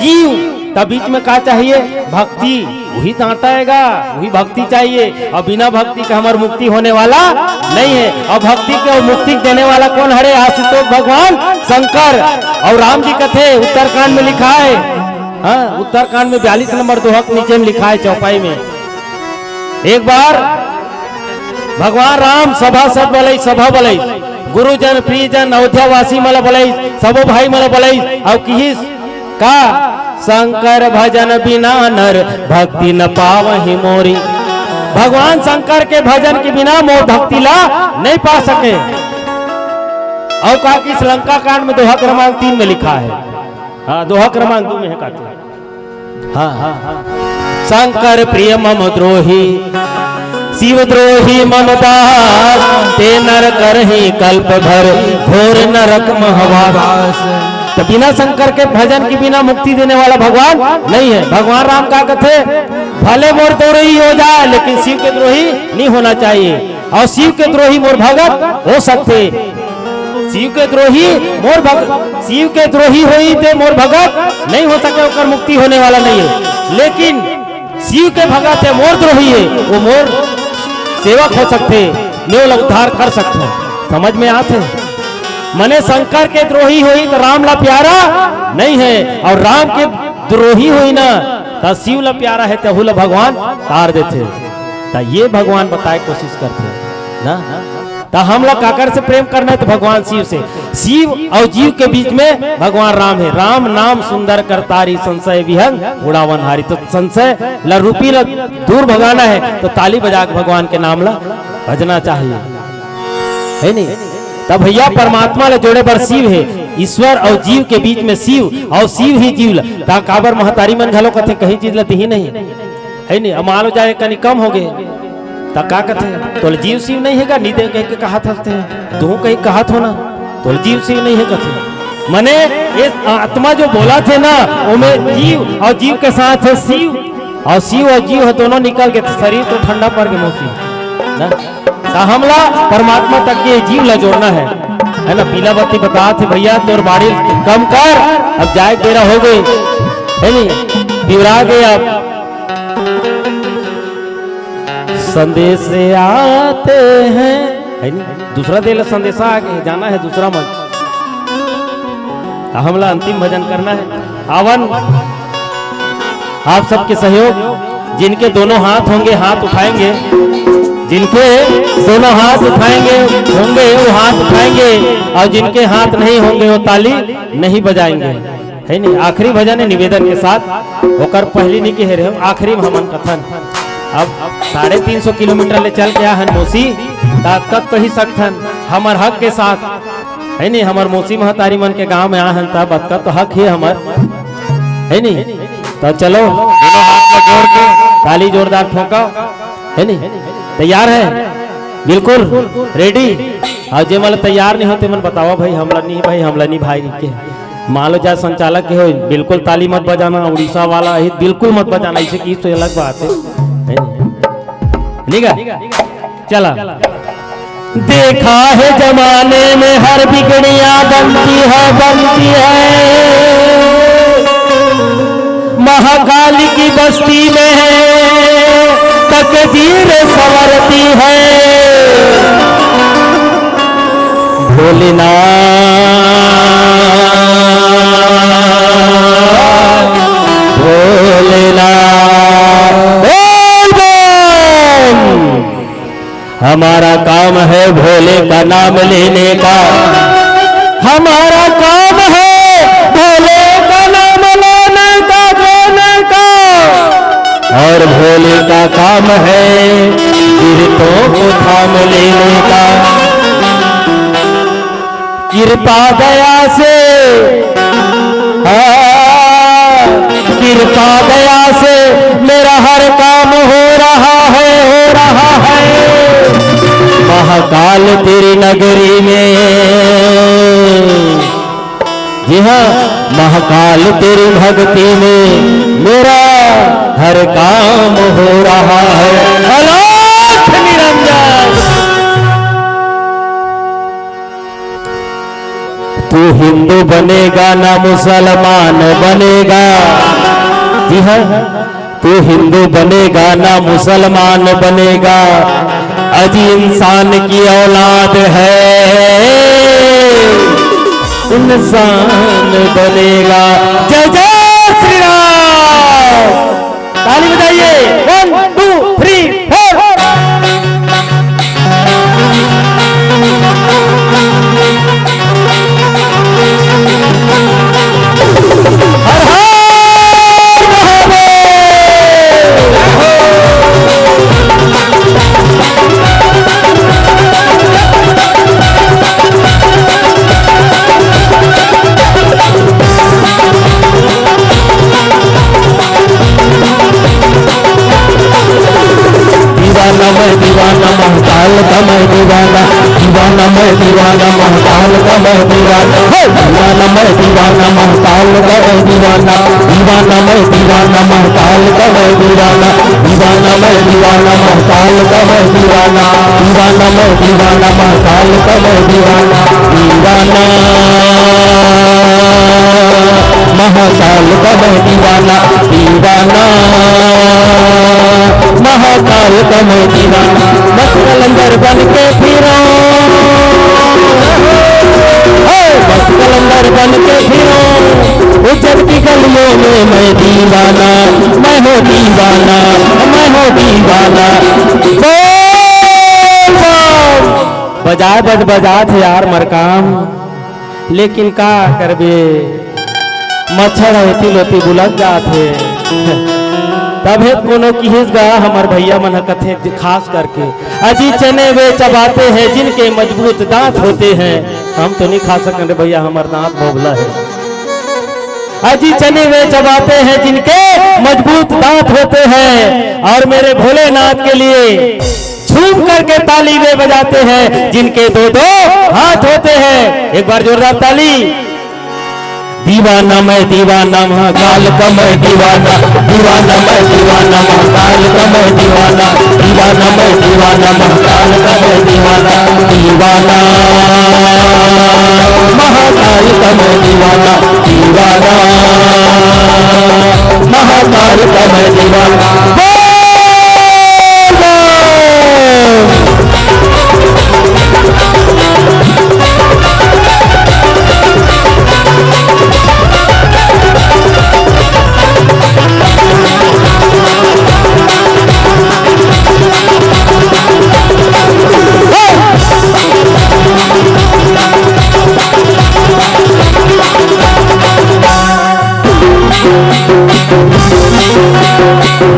जीव, त बीच में का चाहिए? भक्ति। वही त आटा आएगा, वही भक्ति चाहिए। अउ बिना भक्ति के हमर मुक्ति होने वाला नहीं हे। अउ भक्ति के अउ मुक्ति के देने वाला कोन हरे? आशुतोष भगवान शंकर। अउ राम जी कथे उत्तरकांड में लिखाय हे, हाँ, उत्तरकांड में बयालीस नंबर दोहा के नीचे में लिखाय हे, चौपाई में, एक बार भगवान राम सभासद बलइस, सभा बलइस, गुरुजन, प्रियजन, अयोध्यावासी मन ला बलइस, सबो भाई मन ला बलइस, अउ किहिस का, "शंकर भजन बिना नर भक्ति न पावहि मोरी।" भगवान शंकर के भजन के बिना मोर भक्ति ला नहीं पा सके। अउ का किहिस, लंका कांड में दोहा क्रमांक तीन में लिखाय हे, हाँ, दोहा क्रमांक दो में हे का तो। हाँ, हाँ, हाँ। "शंकर प्रिय मम द्रोही, शिव द्रोही मम दास, ते नर करही कल्प भर, घोर नरक महवास।" त बिना शंकर के भजन के बिना मुक्ति देने वाला भगवान नहीं हे। भगवान राम का कथे, "भले मोर द्रोही हो जाय, लेकिन शिव के द्रोही नहीं होना चाहिए।" अउ शिव के द्रोही मोर भगत हो सकथे। शिव के द्रोही मोर भग-, शिव के द्रोही होही ते मोर भगत नहीं हो सके, ओकर मुक्ति होने वाला नहीं हे। लेकिन शिव के भगत हे, मोर द्रोही हे, वो मोर सेवक हो सकथे, मैं ओला उद्धार कर सकथों। समझ में आथे? मने शंकर के द्रोही होही त राम ला प्यारा नहीं हे, अउ राम के द्रोही होही ना, त शिव ला प्यारा हे, तेहू ला भगवान तार देथे। त ये भगवान बताए कोशिश करथे ना, त हमला काकर से प्रेम करना हे? त भगवान शिव से। शिव अउ जीव के बीच में भगवान राम हे। "राम नाम सुंदर करतारी, संशय विहग उड़ावन हारी।" त संशय ला, रूपी ला दूर भगाना हे, त ताली बजा के भगवान के नाम ला भजना चाहिए, हे नहीं? त भैया, परमात्मा ला जोड़े बर शिव हे, ईश्वर अउ जीव के बीच में शिव, अउ शिव ही जीव ला। त काबर महतारी मन घलो कथे, कहीं चीज ला दिही नहीं, हे नहीं? अब मान लो जाए कनी कम हो गे, त का कथे, "तोला जीव शिव नहीं हे गा, नी दे," कह के कहत हंसथे, "तू कहीं कहत हो ना, तोला जीव शिव नहीं हे," कथे। मने ये आत्मा जो बोलथे ना, ओमे जीव अउ जीव के साथ हे शिव, अउ शिव अउ जीव हे दोनों निकल गे, त शरीर तो ठंडा पड़ गे मौसी ना। त हमला परमात्मा तक के जीव ला जोड़ना हे, हे ना। पीला बत्ती बताथे, भैया तोर बाड़ी कम कर, अब जाए के बेरा हो गे, हे नी, बिवरा गे अब। संदेश आते हैं, हे नी, दूसरा दे ला संदेशा आगे, जाना हे दूसरा मन। त हमला अंतिम भजन करना हे। आवन, आप सबके सहयोग, जिनके दोनों हाथ होंगे, हाथ उठाएंगे, जिनके दोनों हाथ उठाएंगे, होंगे, वो हाथ उठाएंगे, अउ जिनके हाथ नहीं होंगे, वो ताली नहीं बजाएंगे। हे नी, आखिरी भजन हे निवेदन के साथ, ओकर पहिली नी कहे रहेंव, आखिरी में हमन कथन। अब साढ़े तीन सौ किलोमीटर ले चल के आए हन मौसी, त अतका तो कहि सकथन, हमर हक के साथ, हे नी, हमर मौसी महतारी मन के गांव में आए हन, त अतका तो हक हे हमर, हे नी। त चलो, दोनों हाथ ला जोड़ के ताली जोरदार ठोंको, हे नी। तैयार हे? बिल्कुल ready। अउ जे मन ला तैयार नहीं होते, मन बतावा, भाई हमला नहीं, भाई हमला नहीं, भाई के मान लो, चाहे संचालक के हो, बिल्कुल ताली मत बजाना, उड़ीसा वाला हे, बिल्कुल मत बजाना, इसे की तो अलग बात हे, हे नी? ठीक हे, चला। देखा है जमाने में हर बिगड़ियां बनती है, बनती है। महाकाल की बस्ती में है, तकदीर संवरती है। भोलेनाथ, भोलेनाथ, बोल बम। हमारा काम है भोले का नाम लेने का, हमारा काम है भोले का नाम लेने का, लेने का। और भोले का काम है पीड़ितों को थाम लेने का। कृपा दया से, हाँ, कृपा दया से मेरा हर काम हो रहा है, हो रहा है। महाकाल तेरी नगरी में, जी हाँ, महाकाल तेरी भक्ति में मेरा हर काम हो रहा है। अलख निरंजन। तू हिंदू बनेगा ना मुसलमान बनेगा, जी हाँ, तू हिंदू बनेगा ना मुसलमान बनेगा, अजी इंसान की औलाद है, इंसान बनेगा। जय जय श्री राम। ताली बजाइए, one, two, three, four। हर हर महादेव। दीवाना मैं दीवाना, महाकाल का मैं दीवाना। दीवाना मैं दीवाना, महाकाल का मैं दीवाना। हे! दीवाना मैं दीवाना, महाकाल का मैं दीवाना। दीवाना मैं दीवाना, महाकाल का मैं दीवाना। दीवाना मैं दीवाना, महाकाल का मैं दीवाना। दीवाना मैं दीवाना, महाकाल का मैं दीवाना। दीवाना, महाकाल का मैं दीवाना। दीवाना, महाकाल का मैं दीवाना। मस्त कलंदर बन के फिरो, हे, मस्त कलंदर बन के फिरो। उज्जैन की गलियों में मैं दीवाना, मैं हो दीवाना, मैं हो दीवाना। बोल बम। बजाए बज बजात हे यार मरकाम, लेकिन का करबे, मच्छर ह एती लोती बुलक जात हे। तभे त कोनो किहिस गा, हमर भैया मन ह कथे खास करके, अजी चने वे चबाते हैं जिनके मजबूत दांत होते हैं। हम तो नहीं खा सकन रे भैया, हमर दांत भोभला हे। अजी चने वे चबाते हैं जिनके मजबूत दांत होते हैं, और मेरे भोलेनाथ के लिए झूम करके ताली वे बजाते हैं जिनके दो दो हाथ होते हैं। एक बार जोरदार ताली। दीवाना मैं दीवाना महाकाल का मैं दीवाना। दीवाना मैं दीवाना महाकाल का मैं दीवाना। दीवाना मैं दीवाना महाकाल का मैं दीवाना। दीवाना महाकाल का मैं दीवाना। दीवाना महाकाल का मैं दीवाना। बोलो।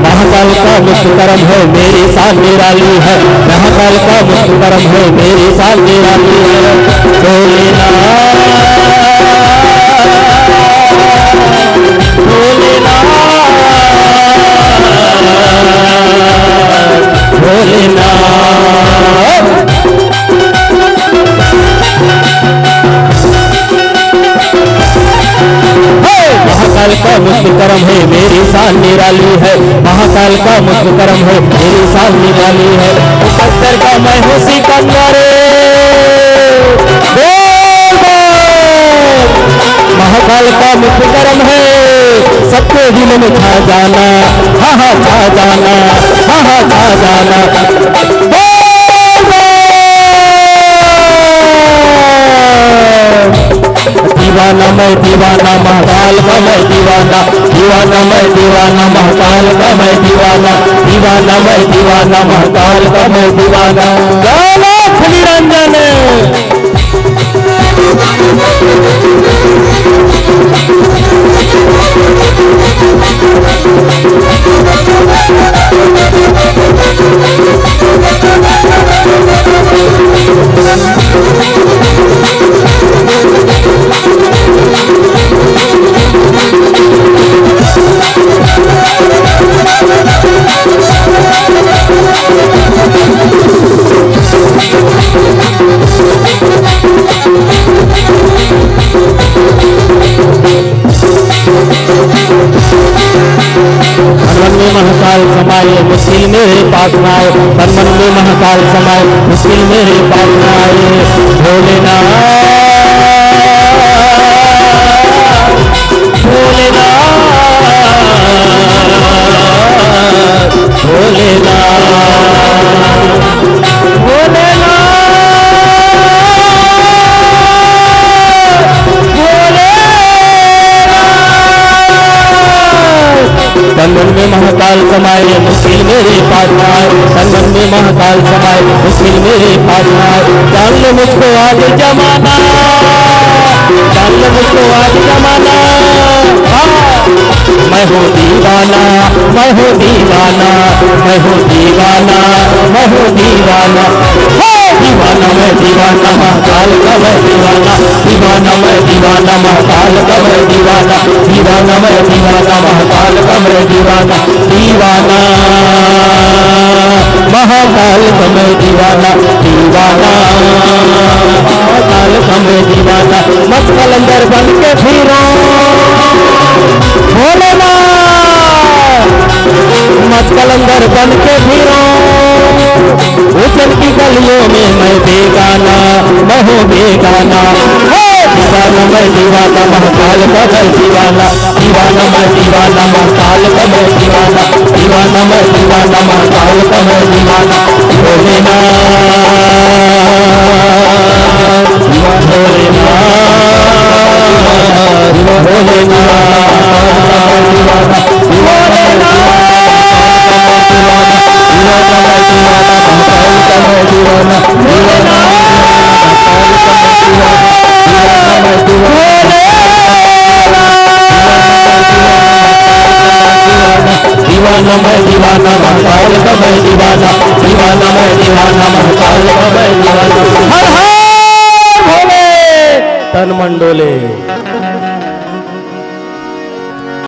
महाकाल का मुक्त करम है, मेरी शान निराली है। महाकाल का मुक्त करम है, मेरी शान निराली है। भोलेनाथ, भोलेनाथ, भोलेनाथ। हे! महाकाल का मुक्त करम है, मेरी शान निराली है। महाकाल का मुक्त करम है, मेरी शान निराली है। मुकद्दर का मैं हूँ सिकंदर। बोल बोल। महाकाल का मुक्त करम है, सबके दिल में छा जाना। हाँ हाँ, छा जाना। हाँ हाँ, छा जाना। बोल बोल। दीवाना मैं दीवाना महाकाल का मैं दीवाना। दीवाना मैं दीवाना महाकाल का मैं दीवाना। दीवाना मैं दीवाना महाकाल का मैं दीवाना। गलत निरंजन। तन मन में महाकाल समाए, मुश्किल मेरे पास ना आए। तन मन में महाकाल समाए, मुश्किल मेरे पास ना आए। भोलेनाथ, भोलेनाथ, भोलेनाथ, भोलेनाथ, भोलेनाथ। तन मन में महाकाल समाए, मुश्किल मेरे पास ना आए। तन मन में महाकाल समाए, मुश्किल मेरे पास ना आए। जान ले मुझको आज जमाना, जान ले मुझको आज जमाना। हाँ। मैं हूँ दीवाना, मैं हूँ दीवाना, मैं हूँ दीवाना, मैं हूँ दीवाना। हे! दीवाना मैं दीवाना, महाकाल का मैं दीवाना। दीवाना मैं दीवाना, महाकाल का मैं दीवाना। दीवाना मैं दीवाना, महाकाल का मैं दीवाना। दीवाना महाकाल का मैं दीवाना। दीवाना महाकाल का मैं दीवाना। मत कलंदर बन के फिरो भोलेनाथ, मत कलंदर बन के फिरो। उज्जैन की गलियों में मैं बेगाना, मैं हूँ बेगाना। हे! दीवाना मैं दीवाना, महाकाल का मैं दीवाना। दीवाना मैं दीवाना, महाकाल का मैं दीवाना। दीवाना मैं दीवाना, महाकाल का मैं दीवाना। भोलेनाथ, भोलेनाथ, भोलेनाथ। दीवाना मैं दीवाना, महाकाल का मैं दीवाना। दीवाना मैं दीवाना, महाकाल का मैं दीवाना। हर हर भोले। तन मन डोले।